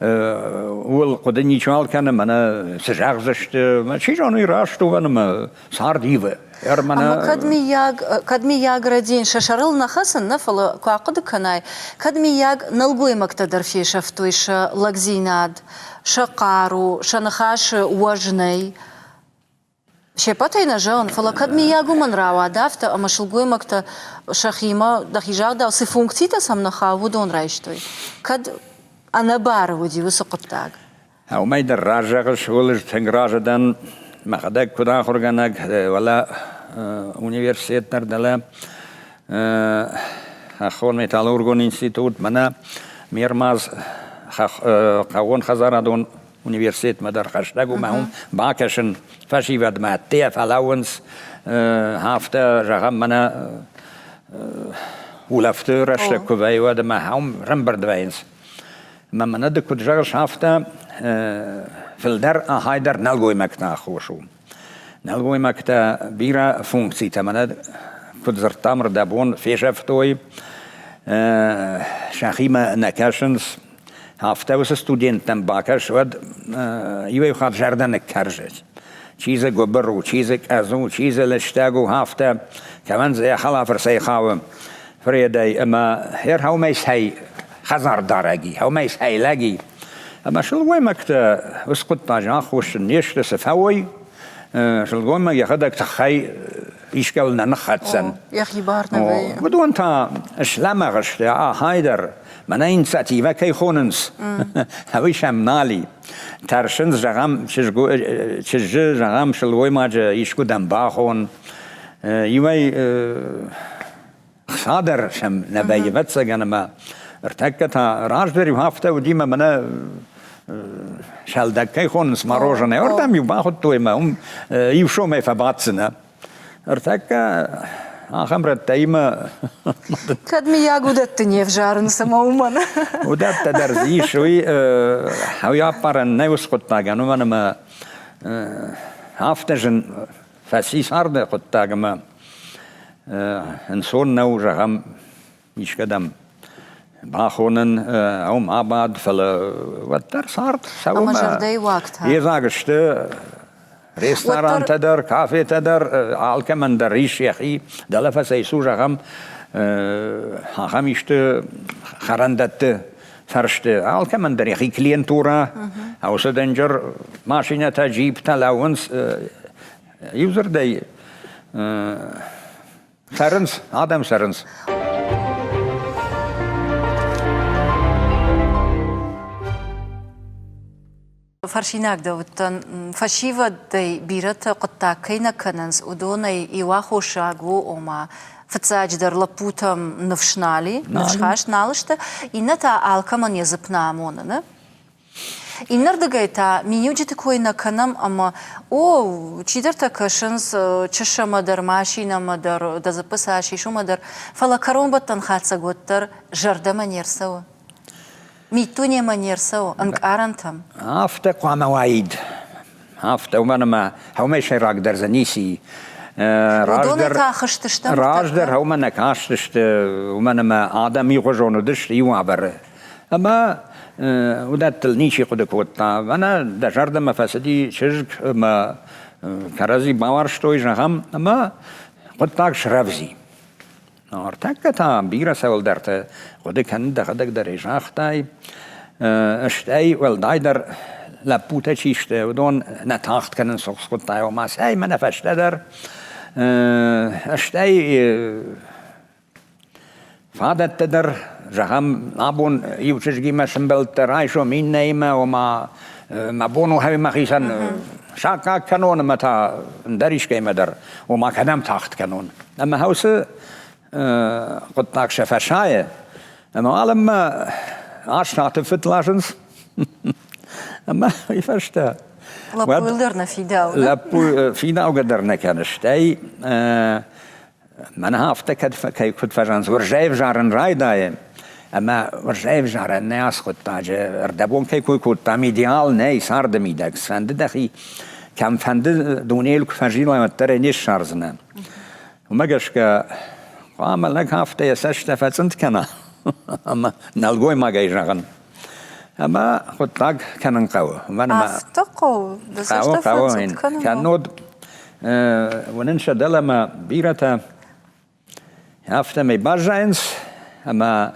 ууыл хъуыды ничиуал кӕны, мӕнӕ цы зӕгъдзысты, чи зоны, уый раст у, ӕмӕ цард ивы. Ӕмӕ кӕд миййаг, кӕд миййаг рӕдийын сӕ сӕрыл нӕ хӕцын, нӕ, фӕлӕ куы ахъуыды кӕнай, кӕд миййаг нӕлгоймӕгтӕ дӕр фесӕфтой сӕ лӕгдзинад, сӕ хъару, сӕ ныхасы уӕз нӕй. Се ппӕтӕй нӕ зӕгъын, фӕлӕ кӕд миййаг уымӕн рауад афтӕ, ӕмӕ сылгоймӕгтӕ сӕхимӕ, дӕхи загъдау, цы функцитӕ сӕм нӕ хауы, уыдон райстой. Кӕд ӕнӕбары уыди уыцы хъуыддаг. Уымӕй дӕр раззӕгъыс, уыл ӕз тынг разы дӕн. Мӕхӕдӕг куыд ахуыргӕнӕг, уӕлӕ университет дӕр дӕлӕ хӕххон металлургон институт, мӕнӕ ме рмадз хъӕууон хӕдзарадон университетмӕ дӕр хӕстӕг у, мӕ уым бакӕсын фӕсивӕдмӕ ӕддейӕ фӕлӕууынц, афтӕ зӕгъӕм, мӕнӕ улӕфты рӕстӕг куы вӕййы, уӕд ӕмӕ уым рӕмбырд вӕййынц. Мӕ мӕнӕ ды куыд зӕгъыс, афтӕ фылдӕр ахай дӕр нӕлгоймӕгты аххос у. Нӕлгоймӕгтӕ бирӕ функцитӕ мӕнӕ куыд дзырдтам, рдӕбон фесӕфтой, сӕхимӕ нӕ кӕсынц. Афтӕ уыцы студенттӕм бакӕс, уӕд иуӕй хатт зӕрдӕ ныккӕрзы. Чи дзы гуыбыр у, чи дзы къӕдз у, чи дзы лыстӕг у, афтӕ кӕмӕн дзы йӕ хӕлафырсӕй хауы. Фредӕй ӕмӕ ӕрхаумӕй цӕй хӕдзардарӕги, хӕумӕй цӕй лӕги. Ӕмӕ сылгоймӕгтӕ уыцы хъуыддаджы аххосджын не сты, цы фӕуой, сылгоймаг йӕхӕдӕг тыххӕй искӕуыл нӕ ныххӕцдзӕн. Йӕхи бар нӕ вӕййы. Уыдон та слӕмӕгъ сты, ахай дӕр, мӕнӕ инициативӕ кӕй хонынц, уый сӕм нал и. Тӕрсынц, зӕгъӕм, чызджы, зӕгъӕм, сылгоймаджы искуыдӕм бахон. Иуӕй хца дӕр сӕм нӕ вӕййы, ӕвӕццӕгӕн, ӕмӕ ӕртӕккӕ та раздӕр-иу афтӕ уыди мӕ мӕнӕ сӕлдӕг кӕй хонынц мороженое, ардӕм-иу бахуыдтой ӕмӕ уым иу сомӕй фӕбаддзынӕ. Ӕртӕккӕ ахӕм рӕттӕимӕ Кӕд миййаг уыдӕтты не взарынц ӕмӕ уымӕн. Уыдӕттӕ дӕр дзы ис, уый уый аппарӕн нӕй уыцы хъуыддагӕн, уымӕн ӕмӕ афтӕ зын фӕци царды хъуыддаг ӕмӕ ӕнцон нӕу, зӕгъӕм, искӕдӕм бахонын, уым абад, фӕлӕ уӕддӕр цард цӕуы Ӕмӕ зӕрдӕйы уаг та? Йедзаг сты ресторантӕ дӕр, кафетӕ дӕр, алкӕмӕн дӕр ис йӕхи. Дӕлӕ фӕцӕйцу, зӕгъӕм, ахӕм исты хӕрӕндӕтты фӕрсты. Алкӕмӕн дӕр йӕхи клиентурӕ, уыцы дынджыр машинӕтӕ, джиптӕ лӕууынц. Иудзырдӕй, Цӕрынц, адӕм цӕрынц. Фӕрсинаг дӕ уыдтӕн, фӕсивӕдӕй бирӕтӕ хъуыддаг кӕй нӕ кӕнынц, уыдонӕй иу аххосаг у, ома, фыццаджыдӕр лӕппутӕм ныфс нал и, ныфсхаст нал сты, иннӕ та алкӕмӕн йӕ дзыпп нӕ амоны. Иннӕрдыгӕй та миниуджыты кой нӕ кӕнӕм ӕмӕ, о, чидӕртӕ кӕсынц чысымӕ дӕр, машинӕмӕ дӕр, дӕ дзыппы цас ис, уымӕ дӕр, фӕлӕ кӕронбӕттӕн хатдзӕг уӕддӕр зӕрдӕмӕ не рцӕуы. Миддунемӕ не рцӕуы, ӕнкъарӕнтӕм. Афтӕ хъуамӕ уаид. Афтӕ, уымӕн ӕмӕ уымӕй сӕйрагдӕр дзы ницы и. Уыдонӕй та хызтыстӕм. Раздӕр уымӕ нӕ кастысты, уымӕн ӕмӕ адӕм иугъуызон уыдысты иу уавӕры. Ӕмӕ уыдӕттыл ничи хъуыды кодта. Мӕнӕ дӕ зӕрдӕмӕ фӕцыди чызг ӕмӕ кӕрӕдзи бауарзтой, зӕгъӕм, ӕмӕ хъуыддаг срӕвдзи. Ӕртӕккӕ та бирӕ цӕуылдӕрты хъуыды кӕнын дӕхӕдӕг дӕр ӕй загътай. Стӕй уӕлдайдӕр лӕппутӕ чи сты, уыдон нӕ тагъд кӕнын цухс кодтай, ома цӕй мӕнӕ фӕстӕдӕр. Стӕй фадӕттӕ дӕр, зӕгъӕм, абон иу чызгимӕ сӕмбӕлдтӕ, райсом иннӕимӕ, ома мӕ бон у мӕхицӕн саккаг кӕнон ӕмӕ та ӕндӕр искӕимӕ дӕр, ома кӕдӕм тагъд кӕнон. Ӕмӕ уыцы хъуыддаг сӕ фӕсайы, ӕмӕ уалынмӕ Аснаты фыд ласынц, ӕмӕ уый фӕстӕ Лӕппуйыл дӕр нӕ фидауы. Лӕппу фидаугӕ дӕр нӕ кӕны, стӕй Мӕнӕ афтӕ кӕд кӕй куыд фӕзӕгъынц, уырзӕй ӕвзарын райдайы, ӕмӕ уырзӕй ӕвзарӕн нӕ ацы хъуыддаджы ӕрдӕбон кӕй кой кодтам, идеал нӕй царды мидӕг, цыфӕнды дӕхи кӕмфӕнды дунейыл куы фӕзилай, уӕддӕр ӕй не ссардзынӕ. Уымӕ гӕсгӕ хъуамӕ лӕг афтӕ йӕ цӕст фӕцъынд кӕна ӕмӕ нӕлгоймагӕй зӕгъын. Ӕмӕ хъуыддаг кӕнын хъӕуы. Уымӕн ӕмӕ Афтӕ хъӕуы? Дӕ цӕст фӕцъынд кӕнын? Кӕннод уынын сӕ дӕлӕмӕ бирӕтӕ афтӕмӕй баззайынц, ӕмӕ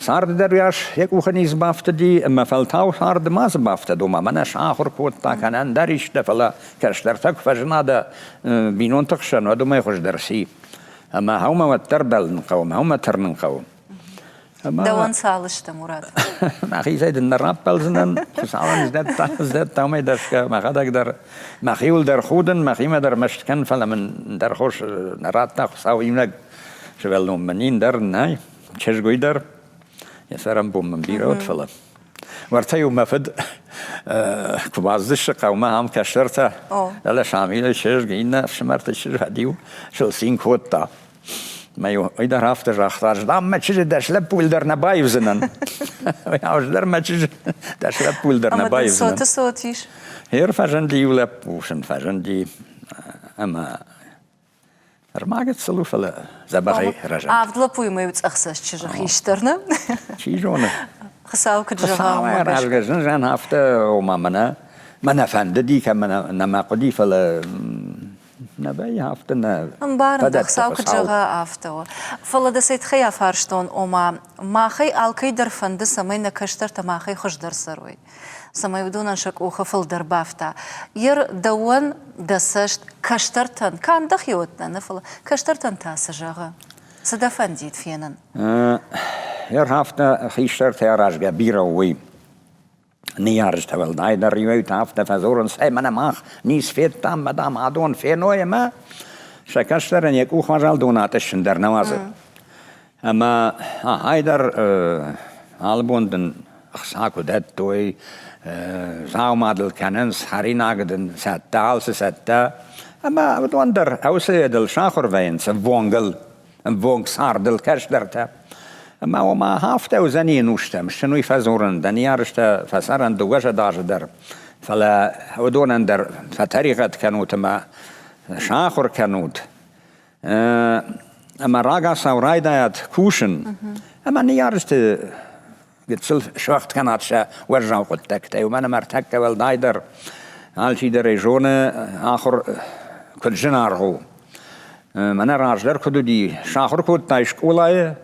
царды дӕр уыйас йӕ къухы низ бафтыди, ӕмӕ фӕлтау царды ма дзы бафтыд, ома мӕнӕ сахуыр кодта, кӕнӕ ӕндӕр исты, фӕлӕ кӕстӕртӕ куы фӕзына дӕ бинонты хсӕн, уӕд уымӕй хуыздӕр ци. Ӕмӕ хъӕумӕ уӕддӕр бӕллын хъӕуы, хъӕумӕ тырнын хъӕуы. Дӕуӕн цал сты, Мурат? Мӕхицӕй дын нӕ раппӕлдзынӕн, Хуыцауӕн здӕдта уымӕй дӕсгӕ, мӕхӕдӕг дӕр мӕхиуыл дӕр худын, мӕхимӕ дӕр маст кӕн, фӕлӕ мын ӕндӕр хос нӕ радта Хуыцау иунӕг сывӕллон мын ин дӕр нӕй, чызг уый дӕр. Йӕ цӕрӕнбон мын бирӕ уыд, фӕлӕ уӕртӕ-иу мӕ фыд куы бацыдысты хъӕумӕ ам кӕстӕртӕ, фӕлӕ Шамилы чызг, иннӕ ӕфсымӕрты чызг, уӕд-иу сыл цин кодта. Мӕ дӕр афтӕ загъта, ӕз дам мӕ чызджы дӕс лӕппуйыл дӕр нӕ баивдзынӕн. Ӕз дӕр мӕ чызджы дӕс лӕппуйыл дӕр нӕ баивдзынӕн. Цоты цот ис? Ер фӕзынди иу лӕппу, сын фӕзынди ӕмӕ ӕрмӕг гыццыл у, фӕлӕ дзӕбӕхӕй рӕзӕд. Авд лӕппуимӕ иу цъӕхцӕст чызджы хистӕр, нӕ? Чи зоны. Хуыцау куыд зӕгъа, уымӕ гӕсгӕ. Зын зӕн афтӕ, ома мӕнӕ мӕнӕ фӕндыди, кӕм мӕнӕ мӕ хъуыди, фӕлӕ Нӕ вӕййы афтӕ нӕ. Ӕмбарын дӕ, Хуыцау куыд зӕгъа, афтӕ у. Фӕлӕ дӕ цӕй тыххӕй афарстон, ома, махӕй алкӕй дӕр фӕнды, цӕмӕй нӕ кӕстӕртӕ махӕй хуыздӕр цӕрой, цӕмӕй уыдонӕн сӕ къухы фылдӕр бафта. Ер дӕуӕн дӕ цӕст кӕстӕртӕн, канд дӕхиуӕттӕ нӕ, фӕлӕ кӕстӕртӕн та цы зӕгъы? Цы дӕ фӕндид фенын? Ер афтӕ хистӕртӕ аразгӕ бирӕ у уый. Ныййарджытӕ уӕлдайдӕр иуӕй-иутӕ афтӕ фӕдзурынц, эй, мӕнӕ мах низ федтам, мӕ, дам, адон феной ӕмӕ сӕ кӕстӕрӕн йӕ къух уазал дон атъыссын дӕр нӕ уадзы. Ӕмӕ ахӕй дӕр алы бон дын ӕхца куы дӕттой, дзаума дыл кӕнынц, хӕринаг дын цӕттӕ, алцы цӕттӕ. Ӕмӕ уыдон дӕр ӕвцейӕдыл сахуыр вӕййынц ӕввонгыл. ӕввонг цардыл кӕстӕртӕ. Ӕмӕ ома афтӕ уыдзӕни ӕнустӕм, сын уый фӕдзурын, дӕ ныййарджытӕ фӕцӕрӕн дыууӕсӕдӕ азы дӕр, фӕлӕ уыдонӕн дӕр фӕтӕригъӕд кӕнут ӕмӕ сахуыр кӕнут ӕмӕ рагацау райдайат кусын, ӕмӕ ныййарджыты гыццыл суӕгъд кӕнат сӕ уӕззау хъуыддӕгтӕй, уымӕн ӕмӕ ӕртӕккӕ уӕлдайдӕр алчидӕр ӕй зоны, ахуыр куыд зынаргъ у. Мӕнӕ раздӕр куыд уыди, сахуыр кодтай скъолайы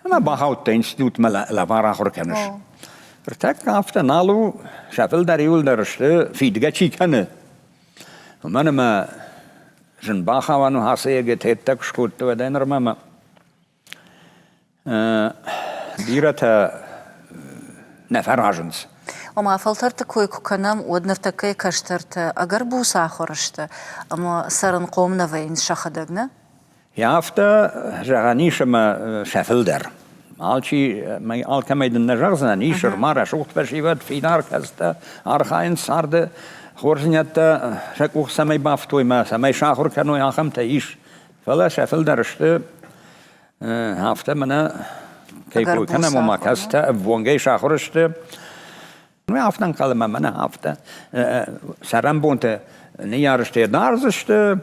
ӕмӕ бахаудтӕ институтмӕ лӕвар ахуыр кӕныс. Ӕртӕккӕ афтӕ нал у, сӕ фылдӕр иуылдӕр сты, фидгӕ чи кӕны. Уымӕн ӕмӕ зын бахауӕн у ацы ЕГТ-тӕ куы скодтой, уӕдӕй нырмӕ ӕмӕ Бирӕтӕ нӕ фӕразынц. Ома фӕлтӕрты кой куы кӕнӕм, уӕд ныртӕккӕйы кӕстӕртӕ ӕгӕр буц ахуыр сты ӕмӕ цӕрынхъом нӕ вӕййынц сӕхӕдӕг, нӕ? Афтӕ зӕгъӕн ис, ӕмӕ сӕ фылдӕр. Алчи, алкӕмӕй дын нӕ зӕгъдзынӕн, ис ӕрма рӕсугъд фӕсивӕд, фидар кӕстӕ архайынц царды хорздзинӕдтӕ сӕ къух цӕмӕй бафтой мӕ цӕмӕй сахуыр кӕной, ахӕмтӕ ис. Фӕлӕ сӕ фылдӕр сты Афтӕ мӕнӕ кӕй кой кӕнӕм, ома кӕцытӕ ӕввонгӕй сахуыр сты. Афтӕ ӕнхъӕл ӕмӕ мӕнӕ афтӕ цӕрӕнбонты ныййарджытӕ дардзысты,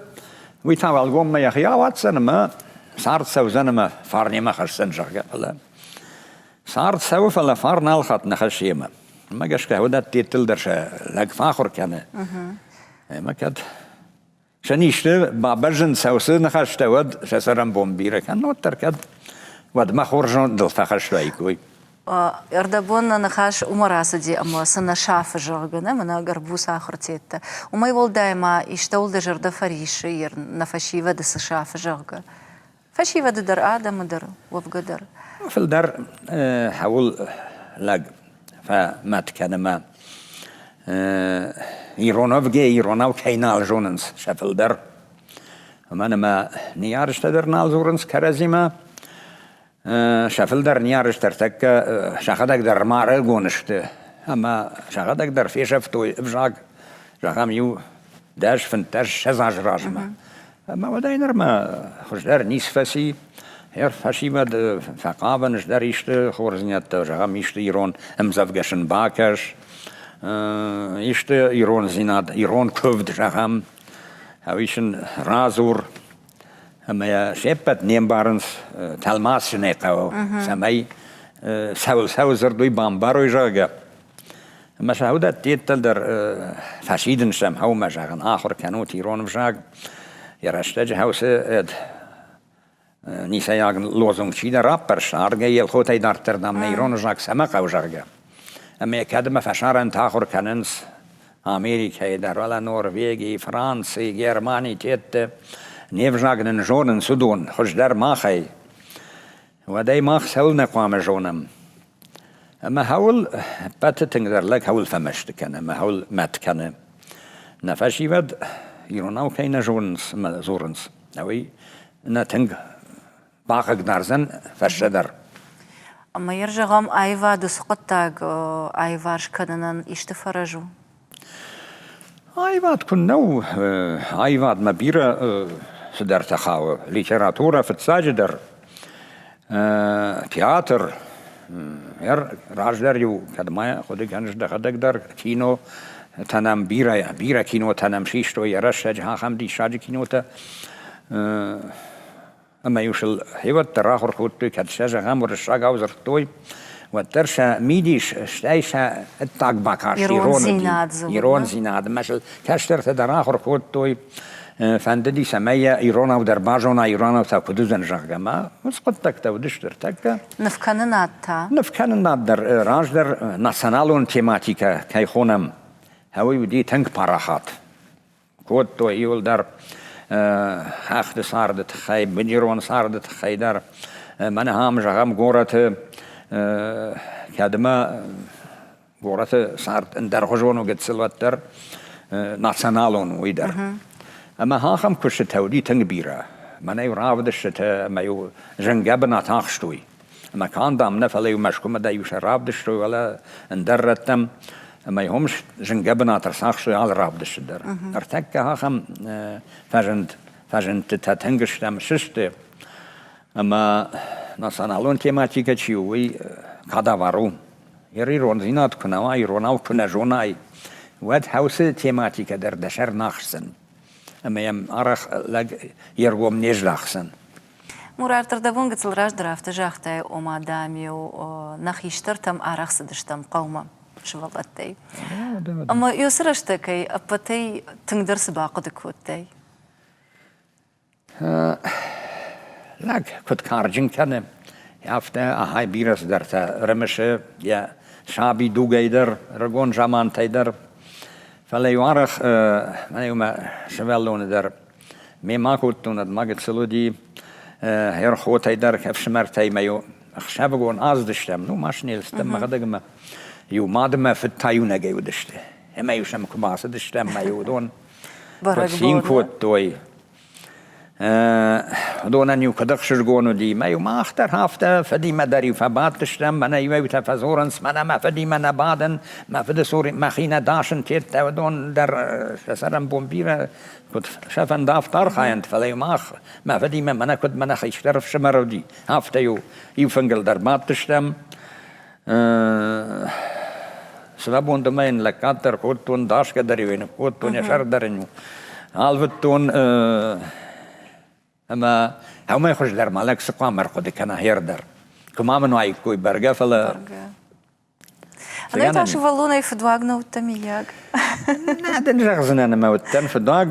уый та уӕлгоммӕ йӕхи ауадздзӕн ӕмӕ цард цӕудзӕн ӕмӕ фарн йемӕ хӕсдзӕн, зӕгъгӕ, фӕлӕ цард цӕуы, фӕлӕ фарн алхатт нӕ хӕссы йемӕ. Уымӕ гӕсгӕ уыдӕтты дӕр сӕ лӕг фӕахуыр кӕны. Ӕмӕ кӕд. Сӕ низты бабӕззынц сӕ уыцы ныхӕстӕ, уӕд сӕ цӕрӕнбон бирӕ, кӕннод дӕр кӕд уӕдмӕ хорз зондыл фӕхӕст уаиккой. Ӕрдӕбон нӕ ныхас уымӕ рацыди ӕмӕ цы нӕ сафы, зӕгъгӕ, нӕ мӕнӕ ӕгӕр буц ахуыртеттӕ. Уымӕй уӕлдай ма истӕуыл дӕ зӕрдӕ фӕриссы, нӕ фӕсивӕды цы сафы, зӕгъгӕ. Фӕсивӕды дӕр, адӕмы дӕр, уӕвгӕ дӕр. Фылдӕр хӕуыл лӕг фӕмӕт кӕны мӕ ирон ӕвге иронау кӕй нал зонынц сӕ фылдӕр. Уымӕн ӕмӕ ныййарджытӕ дӕр нал дзурынц кӕрӕдзимӕ. Сӕ фылдӕр ныййарджытӕ ӕртӕккӕ сӕхӕдӕг дӕр ма ӕрыгон сты ӕмӕ сӕхӕдӕг дӕр фесӕфтой ӕвзаг, зӕгъӕм, иу 10, 15, 20 азы размӕ. Ӕмӕ уӕдӕй нырмӕ хуыздӕр ницы фӕци. Фӕсивӕд фӕхъавынц дӕр исты хорздзинӕдтӕ, зӕгъӕм, исты ирон ӕмдзӕвгӕ сын бакӕс, исты ирондзинад, ирон куывд, зӕгъӕм, ӕви сын радзур. Ӕмӕ йӕ се ппӕт не мбарынц, тӕлмац сын ӕй хъӕуы, цӕмӕй цӕуыл цӕуы дзырд, уый бамбарой, зӕгъгӕ. Ӕмӕ сӕ уыдӕтты дӕр фӕсидынц сӕм хъӕумӕ, зӕгъын, ахуыр кӕнут ирон ӕвзаг. Йӕ рӕстӕджы хӕусы ницӕйаг лозунг чидӕр аппӕрста, ардгӕй Елхотӕй дарддӕр, дам, нӕ ирон ӕвзаг цӕмӕ хъӕуы, зӕгъгӕ. Ӕмӕ кӕдмӕ фӕсарӕнты ахуыр кӕнынц Америкӕйы дӕр, уӕлӕ Норвегийы, Францийы, Германийы тетты, не взаг нын зонынц уыдон хуыздӕр махӕй. Уӕд ӕй мах цӕуылнӕ хъуамӕ зонӕм? Ӕмӕ хӕуыл ӕппӕты тынгдӕр лӕг хӕуыл фӕмӕсты кӕны ӕмӕ хӕуыл мӕт кӕны? Нӕ фӕсивӕд иронау кӕй нӕ зонынц ӕмӕ дзурынц, уый нӕ тынг бахъыгдардзӕн фӕстӕдӕр. Ӕмӕ йӕ зӕгъӕм, аивад уыцы хъуыддаг аиварс кӕнынӕн исты фӕрӕз у? Аивад куыннӕ у, аивадмӕ бирӕ цыдӕртӕ хауы. Литературӕ фыццаджыдӕр, театр, раздӕр-иу кӕд ма хъуыды кӕныс дӕхӕдӕг дӕр, кинотӕ нӕм бирӕ, бирӕ кинотӕ нӕм систой йӕ рӕстӕджы ахӕм диссаджы кинотӕ. Ӕмӕ-иу сыл хиуӕттӕ рахуыр кодтой, кӕд сӕ, зӕгъӕм, уырыссагау дзырдтой, уӕддӕр сӕ мидис, стӕй сӕ ӕддаг бакаст ирондзинад. Ирондзинад. Ӕмӕ сыл кӕстӕртӕ дӕр ахуыр кодтой, фӕндыди, цӕмӕй йӕ иронау дӕр базона, иронау та куыд уыдзӕн, зӕгъгӕ. Ӕмӕ уыцы хъуыддӕгтӕ уыдысты ӕртӕккӕ. Нывкӕнынад та? Нывкӕнынад дӕр раздӕр националон тематикӕ кӕй хонӕм, уый уыди тынг парахат. Кодтой иуылдӕр хӕхты царды тыххӕй, быдирон царды тыххӕй дӕр. Мӕнӕ ам, зӕгъӕм, горӕты кӕдмӕ горӕты цард ӕндӕргъуызон у гыццыл уӕддӕр националон уый дӕр. Ӕмӕ ахӕм куыстытӕ уыди тынг бирӕ. Мӕнӕ-иу равдыстытӕ ӕмӕ-иу зынгӕ бынат ахстой. Ӕмӕ канд ам нӕ, фӕлӕ-иу Мӕскуымӕ дӕр-иу сӕ равдыстой, уӕлӕ ӕндӕр рӕттӕм. Ӕмӕ уым зынгӕ бынат ӕрцахстой алы равдысты дӕр. Ӕртӕккӕ ахӕм фӕзынд, фӕзындтытӕ тынг стӕм сысты. Ӕмӕ националон тематикӕ чи у, уый кадавар у. Ирондзинад куы нӕ уа, иронау куы нӕ зонай, уӕд хӕусы тематикӕ дӕр дӕ сӕр нахсдзӕн. Ӕмӕ йӕм арӕх лӕг йе ргом не здахдзӕн. Мурат, ӕрдӕбон гыццыл раздӕр афтӕ загътай, ома, дам-иу нӕ хистӕртӕм арӕх цыдыстӕм хъӕумӕ сывӕллӕттӕй. Ӕмӕ уыцы рӕстӕгӕй ӕппӕтӕй тынгдӕр цы бахъуыды кодтай? Лӕг куыд карджын кӕны, афтӕ ахӕм бирӕ цыдӕртӕ ӕрымысы йӕ саби дугӕй дӕр, ӕрыгон замантӕй дӕр. Фӕлӕ-иу арӕх мӕ-иу мӕ сывӕллоны дӕр Мемӕ кодтон, ӕд ма гыццыл уыди, ӕрхотӕй дӕр, ӕфсымӕртӕй мӕ-иу ӕхсӕвыгон аздыстӕм, ну, машинӕйыл цыдтӕн мӕхӕдӕг ӕмӕ иу мад ӕмӕ фыд та иунӕгӕй уыдысты. Ӕмӕ-иу сӕм куы бацыдыстӕм, мӕ-иу уыдон куыд цин кодтой. Уыдонӕн-иу куыд ӕхсызгон уыди, мӕ-иу мах дӕр афтӕ фыдимӕ дӕр-иу фӕбадтыстӕм, мӕнӕ иуӕй-иутӕ фӕдзурынц, мӕнӕ мӕ фыдимӕ нӕ бадын, мӕ фыды цур мӕхи нӕ дасын, тедтӕ уыдон дӕр сӕ цӕрӕнбон бирӕ Куыд сӕ фӕнда, афтӕ архайӕнт, фӕлӕ-иу мах, мӕ фыдимӕ мӕнӕ куыд мӕнӕ хистӕр ӕфсымӕр уыди, афтӕ-иу иу фынгыл дӕр бадтыстӕм. Сывӕбон дӕр ма йын лӕггад дӕр кодтон, дасгӕ дӕр-иу ын кодтон, йӕ сӕр дӕр ын алвыдтон. Ӕмӕ уымӕй хуыздӕр ма лӕг цы хъуамӕ ӕрхъуыды кӕна хӕр дӕр. Куы ма мын уаиккой бӕргӕ, фӕлӕ Ӕнӕ та сывӕллонӕй фыдуаг нӕ уыдтӕ, миййаг? Нӕ дын зӕгъдзынӕн, ӕмӕ уыдтӕн фыдуаг.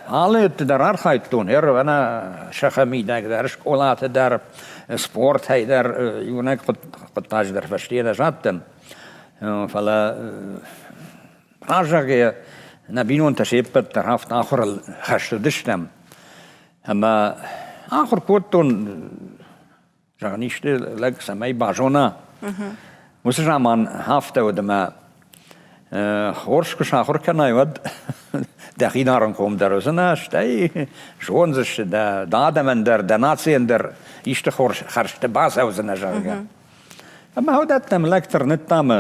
Алы дӕр архайдтон, ӕрвӕнӕ сӕхӕ мидӕг дӕр, скъолаты дӕр, спортӕй дӕр, иунӕг хъуыддаджы дӕр фӕстейӕ нӕ задтӕн. Фӕлӕ разӕгъгӕ нӕ бинонтӕ се ппӕт дӕр афтӕ ахуырыл хӕст уыдыстӕм. Ӕмӕ ахуыр кодтон зӕгъын, исты лӕг цӕмӕй базона. Уыцы заман афтӕ уыд, ӕмӕ хорз куы сахуыр кӕнай, уӕд дӕхи дарынхъом дӕр уыдзынӕ, стӕй зондзысты дӕ адӕмӕн дӕр, дӕ нацийӕн дӕр исты хорз хӕрзты бацӕудзынӕ, зӕгъгӕ. Ӕмӕ уыдӕттӕм лӕг тырныдта ӕмӕ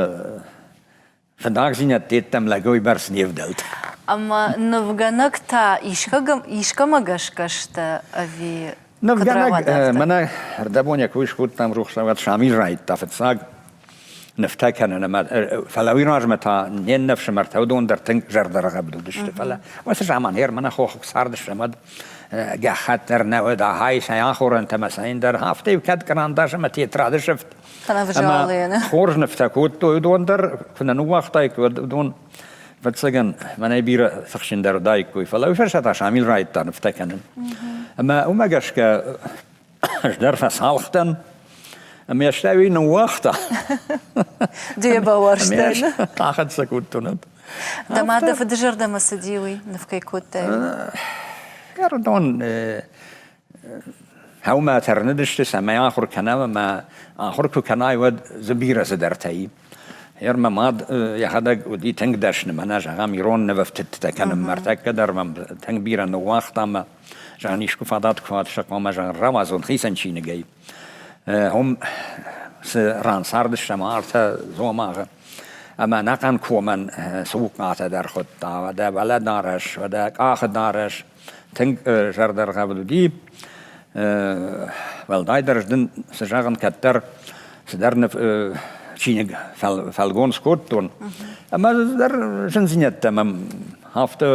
Фыдагдзинӕдтӕ йеддӕм лӕгой бӕрц не вдӕлд. Ӕмӕ нывгӕнӕг та искӕмӕ гӕсгӕ сты ӕви Нывгӕнӕг, мӕнӕ ӕрдӕбон йӕ кой скодтам рухсауат Шамил райдта фыццаг нывтӕ кӕнын ӕмӕ фӕлӕ уый размӕ та не ннӕ фсымӕртӕ уыдон дӕр тынг зӕрдӕргъӕвд уыдысты. Фӕлӕ уыцы заман Германы хохы цардыстӕм, уӕд гӕххӕтт дӕр нӕ уыд, ахӕй сӕ ахорӕнтӕ ӕмӕ сӕ ӕндӕр. Афтӕ-иу кӕд кърандас ӕмӕ тетрады сыфт Ӕмӕ хорз нывтӕ кодтой уыдон дӕр, куы нӕ ныууагътаиккой, уӕд уыдон, ӕвӕццӕгӕн, мӕнӕй бирӕ тыхджындӕр уыдаиккой. Фӕлӕ уый фӕстӕ та Шамил райдыдта нывтӕ кӕнын. Ӕмӕ уымӕ гӕсгӕ ӕз дӕр фӕцалх дӕн. Ӕмӕ стӕй уый ныууагъта. Ды йӕ бауарзтай? Ахӕццӕ кодтон. Дӕ мад дӕ фыды зӕрдӕмӕ цыди уый, ныв кӕй кодтай? Ӕрыдон Хъӕумӕ тырныдысты, цӕмӕй ахуыр кӕнӕм ӕмӕ ахуыр куы кӕнай, уӕд дзы бирӕ цыдӕртӕ и. Гъер мӕ мад йӕхӕдӕг уыди тынг дӕсны, мӕнӕ, зӕгъӕм, ирон нывӕфтыдтытӕ кӕнынмӕ ӕртӕккӕ дӕр мӕм тынг бирӕ ныууагъта ӕмӕ, зӕгъын, искуы фадат куы уа, сӕ хъуамӕ, зӕгъын, рауадзон хицӕн чиныгӕй. Уым цы ран цардыстӕм, ӕртӕ Дзомагъы ӕмӕ ӕнӕхъӕн комӕн цухъхъатӕ дӕр хуыдта, уӕдӕ уӕлӕдарӕс, уӕдӕ къахыдарӕс, тынг зӕрдӕргъӕвд уыди. Уӕлдайдӕр дын, цы зӕгъын, кӕддӕр цыдӕр чиныг фӕлгонц кодтон. Ӕмӕ дӕр зындзинӕдтӕ мӕм афтӕ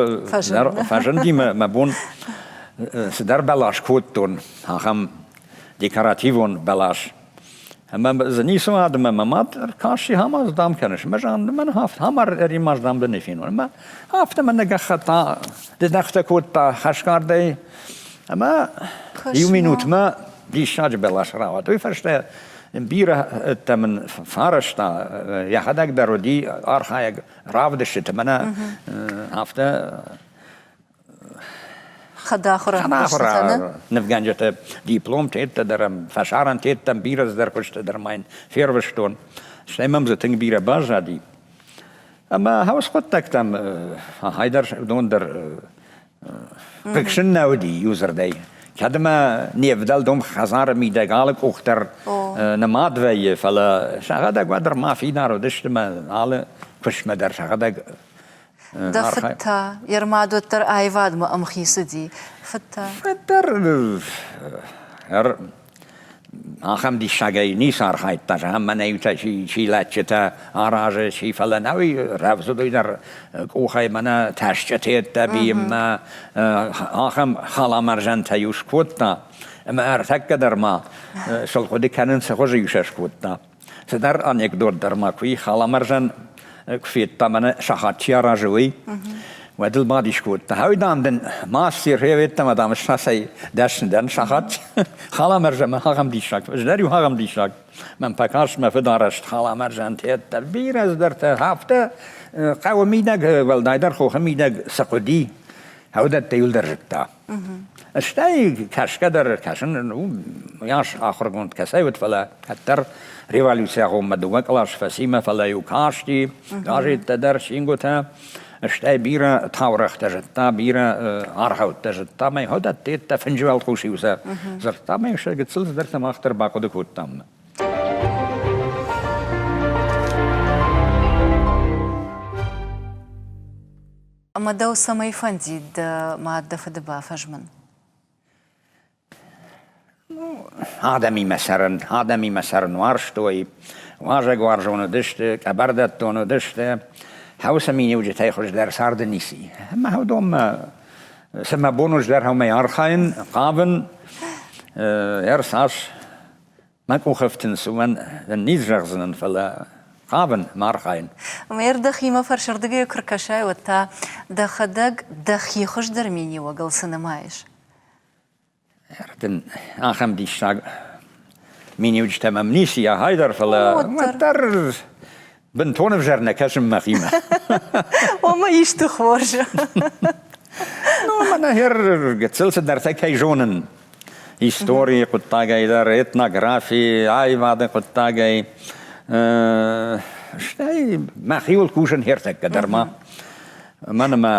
фӕзынди мӕ бон цыдӕр бӕлас кодтон, ахӕм декоративон бӕлас. Ӕмӕ дзы ницы уад, ӕмӕ мӕ мад ӕркасти, хамаз дам кӕныс. Ӕмӕ зӕгъын, мӕн хамар ӕримаз дам дын не фенон. Ӕмӕ афтӕ мӕ нӕ гӕххӕтт дыдӕгътӕ кодта хӕсгардӕй. Ӕмӕ иу минутмӕ диссаджы бӕлас рауад. Уый фӕстӕ бирӕтӕ мын фӕрӕзта, йӕхӕдӕг дӕр уыди архайӕг равдыстыты. Мӕнӕ афтӕ Хӕдахуыр нывгӕнджыты дипломтӕ дӕр фӕсарӕнтӕ бирӕ цыдӕр куысты дӕр ма йын фервыстон. Стӕй мӕм дзы тынг бирӕ баззади. Ӕмӕ хӕс хъуыддӕгтӕм ахӕй дӕр уыдон дӕр хъыгсын нӕ уыди иудзырдӕй. Кӕд ӕмӕ не вдӕлдон хӕдзары мидӕг алы къух дӕр нымад вӕййы, фӕлӕ сӕхӕдӕг уӕддӕр ма фидар уыдысты мӕ алы куыстмӕ дӕр сӕхӕдӕг Дӕ фыд та, йе рмад уӕддӕр аивадмӕ ӕмхиц уыди. Фыд та? Фыд дӕр ахӕм диссагӕй ницы архайдта, зӕгъӕм, мӕнӕ иутӕ чи, чи лӕдджытӕ аразы, чи, фӕлӕ нӕ уый рӕвдз уыд, уый дӕр къухӕй мӕнӕ тӕсчъытӕ бийынмӕ ахӕм халамӕрзӕнтӕ-иу скодта. Ӕмӕ ӕртӕккӕ дӕр ма сыл хъуыды кӕнын цы хуызы-иу сӕ скодта. Цыдӕр анекдот дӕр ма куы и, халамӕрзӕн куы федта, мӕнӕ сахат чи аразы, уый, уӕд ыл бадис кодта. Ой, дам, дын мастер, реветтӕмӕ, дам, ссасӕй дӕсны дӕн сахат. Халамӕрзӕн ахӕм диссаг, ӕз дӕр иу ахӕм диссаг. Мӕн фӕкаст мӕ фыд арӕзт халамӕрзӕн теттӕ, бирӕ цыдӕртӕ, афтӕ хъӕуы мидӕг, уӕлдайдӕр хохы мидӕг цы хъуыди, уыдӕттӕ иуылдӕр зыдта. Стӕй кӕсгӕ дӕр кӕсын, уыйас ахуыргонд кӕцӕй уыд, фӕлӕ кӕддӕр революцийы агъоммӕ дыууӕ кълас фӕцимӕ, фӕлӕ-иу касти газеттӕ дӕр, чингуытӕ, стӕй бирӕ таурӕгътӕ зыдта, бирӕ аргъӕуттӕ зыдта, мӕ уыдӕттӕ фынджы уӕлхъус-иу сӕ дзырдта, мӕ сӕ гыццыл цыдӕртӕ мах дӕр бахъуыды кодтам. Ӕмӕ дӕу цӕмӕй фӕндид дӕ мад дӕ фыды бафӕзмын? Адӕмимӕ цӕрын, адӕмимӕ цӕрын уарзтой, уазӕгуарзон уыдысты, къӕбӕрдӕттон уыдысты. Хӕусы миниуджытӕй хуыздӕр царды ницы и. Ӕмӕ уыдонмӕ цы мӕ бон уыздӕр уымӕй архайын, хъавын, ӕрцас Мӕ къухы ӕфтынц, уымӕн низ зӕгъдзынӕн, фӕлӕ Хъавын, ма архайын. Мэр дӕхимӕ фӕрсырдыгӕй куы ркӕсай, уӕд та дӕхӕдӕг дӕхи хуыздӕр миниуӕгыл цы нымайыс? Дын ахӕм диссаг миниуджытӕ мӕм ницы ахай дӕр, фӕлӕ уӕддӕр бынтон ӕвзӕр нӕ кӕсын мӕхимӕ. Омӕ исты хорз. Ну, мӕнӕ хер гыццыл цыдӕртӕ кӕй зонын. Историйы хъуыддагӕй дӕр, этнографи, аивады хъуыддагӕй. Стӕй мӕхиуыл кусын хертӕккӕ дӕр ма. Мӕн ӕмӕ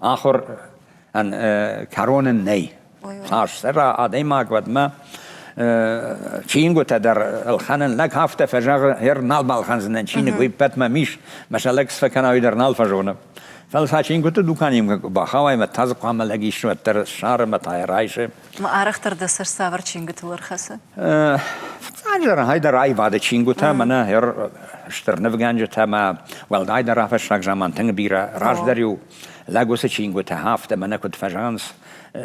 Ахуыр кӕрон ын нӕй. Цас цӕра адӕймаг, уӕдмӕ чингуытӕ дӕр ӕлхӕнын лӕг афтӕ фӕзӕгъы, ӕр нал балхӕндзынӕн чиныг, уый ппӕт мӕм ис, мӕ сӕ лӕг цы фӕкӕна, уый дӕр нал фӕзоны. Фӕлӕ сӕ чингуыты дуканимӕ куы бахауай, мӕ та дзы хъуамӕ лӕг ис уӕддӕр ссары мӕ та йӕ райсы. Ма арӕхдӕр дӕ цӕст цавӕр чингуытыл ӕрхӕцы? Фыццаджыдӕр хайдӕр аивады чингуытӕ, мӕнӕ стыр нывгӕнджытӕ мӕ уӕлдайдӕр афӕстаг заман тынг бирӕ. Раздӕр-иу лӕг уыцы чингуытӕ афтӕ мӕнӕ куыд фӕзӕгъынц,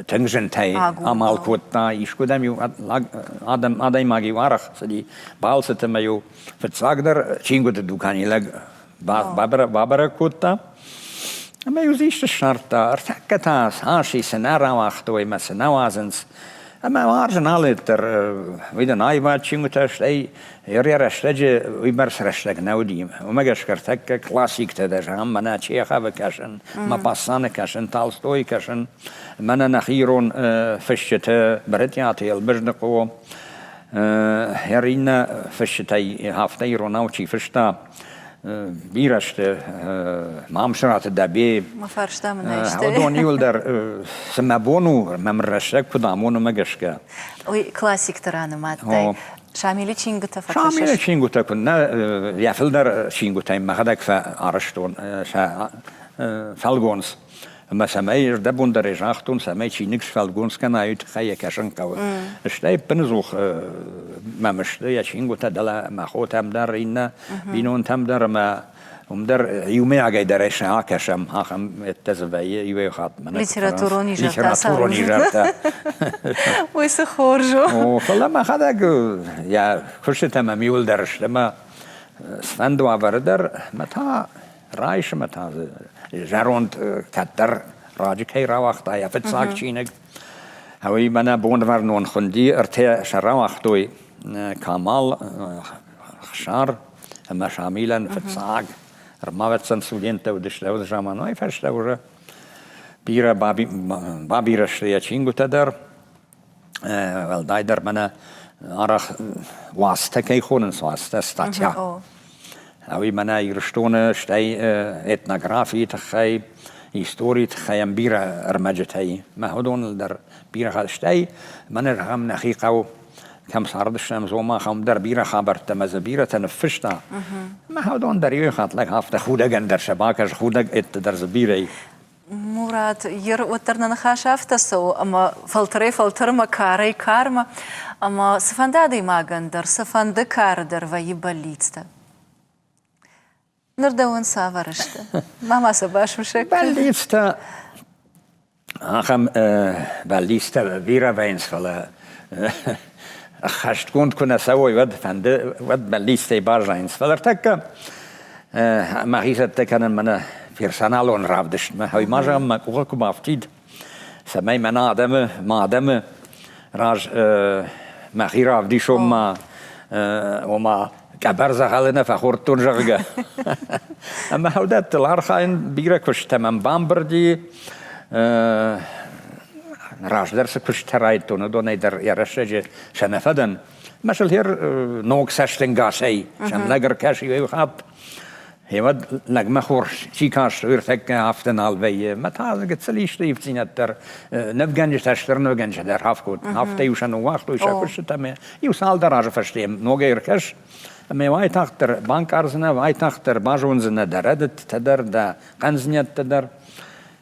тынг зынтӕй амал кодта. Искуыдӕм-иу адӕймаг-иу арӕх цыди балцыты ӕмӕ-иу фыццагдӕр чингуыты дукани лӕг бабӕрӕг кодта. Ӕмӕ-иу дзы исты ссардта. Ӕртӕккӕ та цас и, цы нӕ рауагътой ӕмӕ цы нӕ уадзынц. Ӕмӕ уарзын алы дӕр уый дын аивад чингуытӕ, стӕй йӕ рӕстӕджы уыйбӕрц рӕстӕг нӕ уыди. Уымӕ гӕсгӕ ӕртӕккӕ классиктӕ дӕр, зӕгъӕм, мӕнӕ Чеховы кӕсын, Мапассаны кӕсын, Толстойы кӕсын, мӕнӕ нӕхи ирон фысджыты Брытъиаты Елбыздыхъо, иннӕ фысджытӕй афтӕ иронау чи фыста, бирӕ сты Мамсыраты Дӕбе. Мӕ фарста мын айстай. Уыдон иуылдӕр цы мӕ бон у, мӕм рӕстӕг куыд амоны, уымӕ гӕсгӕ. Уый классикты ранымадтай. Шамилы чингуытӕ фӕкӕсыс? Шамилы чингуытӕ куыннӕ, йӕ фылдӕр чингуытӕй мӕхӕдӕг фӕарӕзтон сӕ фӕлгонц. Ӕмӕ цӕмӕй ӕрдӕбондӕрӕй загътон, цӕмӕй чиныг сфӕлгонц кӕна, уый тыххӕй йӕ кӕсын хъӕуы. Стӕй ӕппынӕдзух мӕм сты йӕ чингуытӕ дӕлӕ мӕ хотӕм дӕр, иннӕ бинонтӕм дӕр ӕмӕ уым дӕр иумӕйагӕй дӕр ӕй акӕсӕм, ахӕм ӕддӕ дзы вӕййы иуӕй хатт. Литературон изӕртӕ. Литературон изӕртӕ. Уый цы хорз у. О, фӕлӕ мӕхӕдӕг йӕ куыстытӕ мӕм иуылдӕр сты ӕмӕ цыфӕнды уавӕры дӕр мӕ та Райсы мӕ та дзы зӕронд кӕддӕр раджы кӕй рауагъта йӕ фыццаг чиныг. Уый мӕнӕ Бонвӕрнон хуынди, ӕртӕ сӕ рауагътой Камал, Хсар ӕмӕ Шамилӕн фыццаг. Ӕрмӕвӕццӕн студенттӕ уыдысты уыцы заман. Уый фӕстӕ уже бирӕ бабирӕ сты йӕ чингуытӕ дӕр. Уӕлдайдӕр мӕнӕ арӕх уацтӕ кӕй хонынц, уацтӕ, статья. Уый мӕнӕ Ирыстоны, стӕй этнографийы тыххӕй, историйы тыххӕй ӕм бирӕ ӕрмӕджытӕ мӕ уыдоныл дӕр бирӕ стӕй мӕнӕ зӕгъӕм нӕхи хъӕу кӕм цардыстӕм, Зома, ам дӕр бирӕ хабӕрттӕ мӕ дзы бирӕтӕ ныффыста. Мӕ уыдон дӕр иу хатт лӕг афтӕ худӕгӕн дӕр сӕ бакӕс, худӕг ӕдде дӕр дзы бирӕ и. Мурат, ер уӕддӕр нӕ ныхас афтӕ цӕуы, ӕмӕ фӕлтӕрӕй-фӕлтӕрмӕ, карӕй-кармӕ, ӕмӕ цыфӕнды адӕймагӕн дӕр, цыфӕнды кары дӕр вӕййы бӕллицтӕ. Ныр дӕуӕн цавӕр сты? Ма ма сӕ басусӕг кӕн. Бӕллицтӕ ахӕм бӕллицтӕ бирӕ вӕййынц, фӕлӕ ӕххӕстгонд куы нӕ цӕуой, уӕд фӕнды, уӕд бӕллицтӕй баззайынц. Фӕлӕ ӕртӕккӕ мӕхи цӕттӕ кӕнын мӕнӕ персоналон равдыстмӕ. Уый ма зӕгъӕм, мӕ къухы куы бафтид, цӕмӕй мӕнӕ адӕмы, мӕ адӕмы раз мӕхи равдисон ма, ома къӕбӕр дзӕгъӕлы нӕ фӕхордтон, зӕгъгӕ. Ӕмӕ уыдӕттыл архайын бирӕ куысттӕ мӕм бамбырди. Раздӕр цы куысттӕ райдтон, уыдонӕй дӕр йӕ рӕстӕджы сӕ нӕ фӕдӕн. Мӕ сылхер ног цӕстӕнгасӕй сӕм лӕг ӕркӕсы иу хатт. Гъемӕ лӕгмӕ хорз чи каст, ӕртӕккӕ афтӕ нал вӕййы. Мӕ та дзы гыццыл исты ивддзинӕдтӕ дӕр нывгӕнджытӕ, стыр нывгӕнджытӕ дӕр афкодтой. Афтӕ-иу сӕ ныууагътой сӕ куыстытӕ ӕмӕ иу цалдӕр азы фӕстӕ ногӕй ӕркӕс, ӕмӕ уайтагъддӕр банкъардзынӕ, уайтагъддӕр базондзынӕ дӕ рӕдыдтӕ дӕр, дӕ хъӕндзинӕдтӕ дӕр.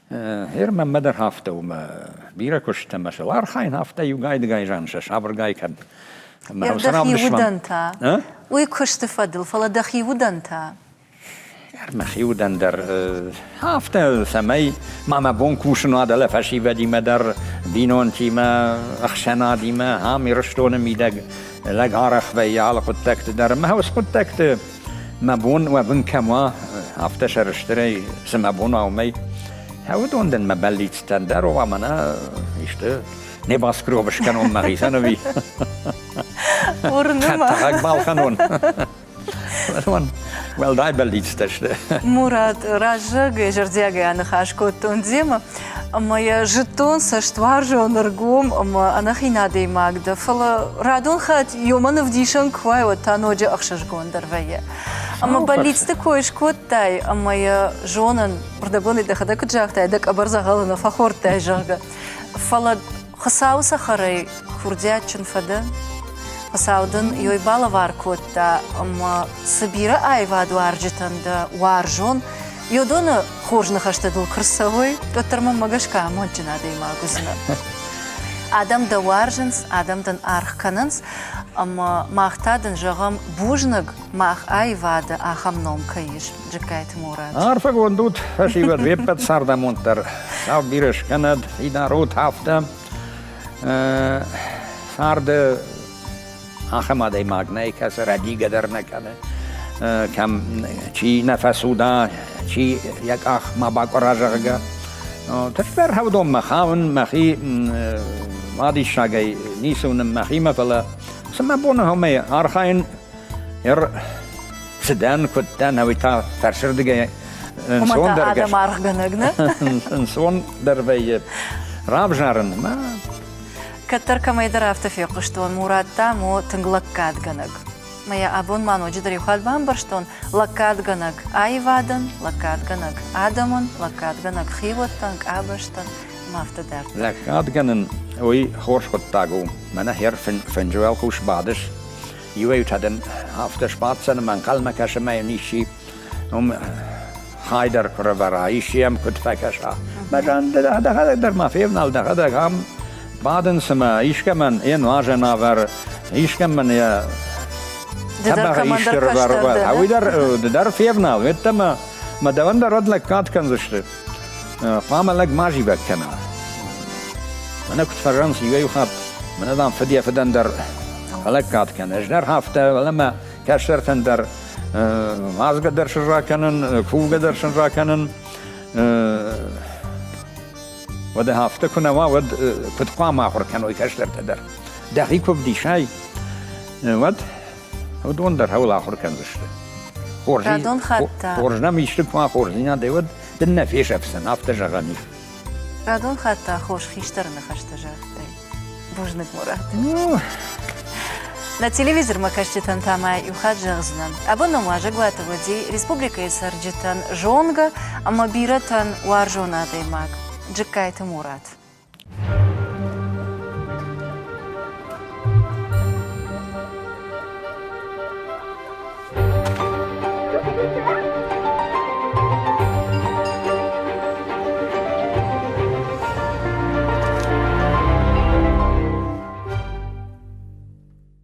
Гъер мӕнмӕ дӕр афтӕ у, мӕ бирӕ куыст ӕмӕ сыл архайын афтӕ иугай-дыгай зан сӕ сабыргай кӕн. Дӕхи удӕн та? Уый куысты фӕдыл, фӕлӕ дӕхи удӕн та? Мӕхи удӕн дӕр афтӕ, цӕмӕй ма мӕ бон кусын уа дӕлӕ фӕсивӕдимӕ дӕр, бинонтимӕ, ӕхсӕнадимӕ, ам Ирыстоны мидӕг лӕг арӕх вӕййы алы хъуыддӕгты дӕр. Мӕ уыцы хъуыддӕгты. Мӕ бон уӕвын кӕм уа, афтӕ сӕрыстырӕй, цы мӕ бон уа, уымӕй. Уыдон дын мӕ бӕллицтӕн дӕр уа, мӕнӕ исты небоскреб скӕнон мӕхицӕн ӕви Уырны мӕ. Хӕдтӕхӕг балхӕнон. Уӕлдай бӕллицтӕ сты. Мурат, раззагӕй зӕрдиагӕй аныхас кодтон демӕ, ӕмӕ йӕ зыдтон цӕстуарзон, ӕргом ӕмӕ ӕнӕхин адӕймаг дӕ, фӕлӕ радон хатт ёмӕ ӕвдисӕн куы уай, уӕд та ноджы ӕхсызгондӕр вӕййы. Ӕмӕ бӕллицты кой скодтай, ӕмӕ йӕ зонын, рдӕбонӕй дӕхӕдӕг куыд загътай, дӕ къӕбӕр дзӕгъӕлы нӕ фӕхордтай, зӕгъгӕ. Фӕлӕ Хуыцауы цӕхӕрӕй курдиатджын фӕдӕ. Хуыцау дын ёй балӕвар кодта, ӕмӕ цы бирӕ аивадуарзджытӕн дӕ уарзон, ёдоны хорз ныхӕстӕ дыл куы рцӕуой, уӕддӕр мӕнмӕ гӕсгӕ амондджын адӕймаг уыдзынӕ. Адӕм дӕ уарзынц, адӕм дын аргъ кӕнынц, ӕмӕ мах та дын зӕгъӕм бузныг, мах аивады ахӕм ном кӕй ис, Джыккайты Мурат. Арфӕгонд ут, фӕсивӕд, уе ппӕт цардамонд дӕр. Сау бирӕ скӕнӕд, фидар ут афтӕ. Царды ахӕм адӕймаг нӕй, кӕцы рӕдийгӕ дӕр нӕ кӕны. Кӕм чи нӕ фӕцуда, чи йӕ къах ма бакъуыра, зӕгъгӕ. Тыхдӕр хӕвдонмӕ хауын, мӕхи ма диссагӕй ницы уынын мӕхимӕ, фӕлӕ цы мӕ бон у, архайын Цы дӕн, куыд дӕн, ӕви та фӕрсырдыгӕй ӕнцондӕр адӕм аргъгӕнӕг, нӕ? Ӕнцондӕр вӕййы равзарын. Кӕддӕр кӕмӕйдӕр афтӕ фехъуыстон, Мурат, дам, у тынг лӕггадгӕнӕг. Мӕ йӕ абон ма ноджыдӕр иу хатт бамбӕрстон, лӕггадгӕнӕг аивадӕн, лӕггадгӕнӕг адӕмӕн, лӕггадгӕнӕг хиуӕттӕн, къабӕзтӕн ӕмӕ афтӕ дарддӕр. Лӕггадгӕнын уый хорз хъуыддаг у. Мӕнӕ хӕр фынджы уӕлхъус бадыс, Иуӕй-иутӕ дын афтӕ сбаддзӕн ӕмӕ ӕнхъӕлмӕ кӕсы мӕ йын исчи уым хай дӕр куы рӕвӕра, исчи йӕм куыд фӕкӕса. Мӕ дӕхӕдӕг дӕр ма февнал, дӕхӕдӕг ам бадын цымӕ искӕмӕн йӕ нуазӕн авӕр, искӕмӕн йӕ тӕбӕгъы исты рывӕр. Уый дӕр ды дӕр февнал, уеддӕмӕ мӕ дӕуӕн дӕр уӕд лӕггад кӕндзысты. Хъуамӕ лӕг ма зивӕг кӕна. Мӕнӕ куыд фӕзӕгъынц, иуӕй-иу хатт, мӕнӕ дам фыд йӕ фыдӕн дӕр фӕлӕггад кӕны. Ӕз дӕр афтӕ, фӕлӕ мӕ кӕстӕртӕн дӕр мазгӕ дӕр сын ракӕнын, кувгӕ дӕр сын ракӕнын. Уӕдӕ афтӕ куы нӕ уа, уӕд куыд хъуамӕ ахуыр кӕной кӕстӕртӕ дӕр? Дӕхи куы вдисай, уӕд уыдон дӕр хӕуыл ахуыр кӕндзысты. Хорз нӕм исты куы уа хорздзинадӕй, уӕд дын нӕ фесӕфдзӕн, афтӕ зӕгъӕн ис. Радон хатт та хорз хистӕры ныхӕстӕ загътай. Бузныг, Мурат. Нӕ телевизормӕ кӕсджытӕн та ма иу хатт зӕгъдзынӕн. Абон нӕм уазӕгуаты уыди республикӕйы цӕрджытӕн зонгӕ ӕмӕ бирӕтӕн уарзон адӕймаг Джыккайты Мурат.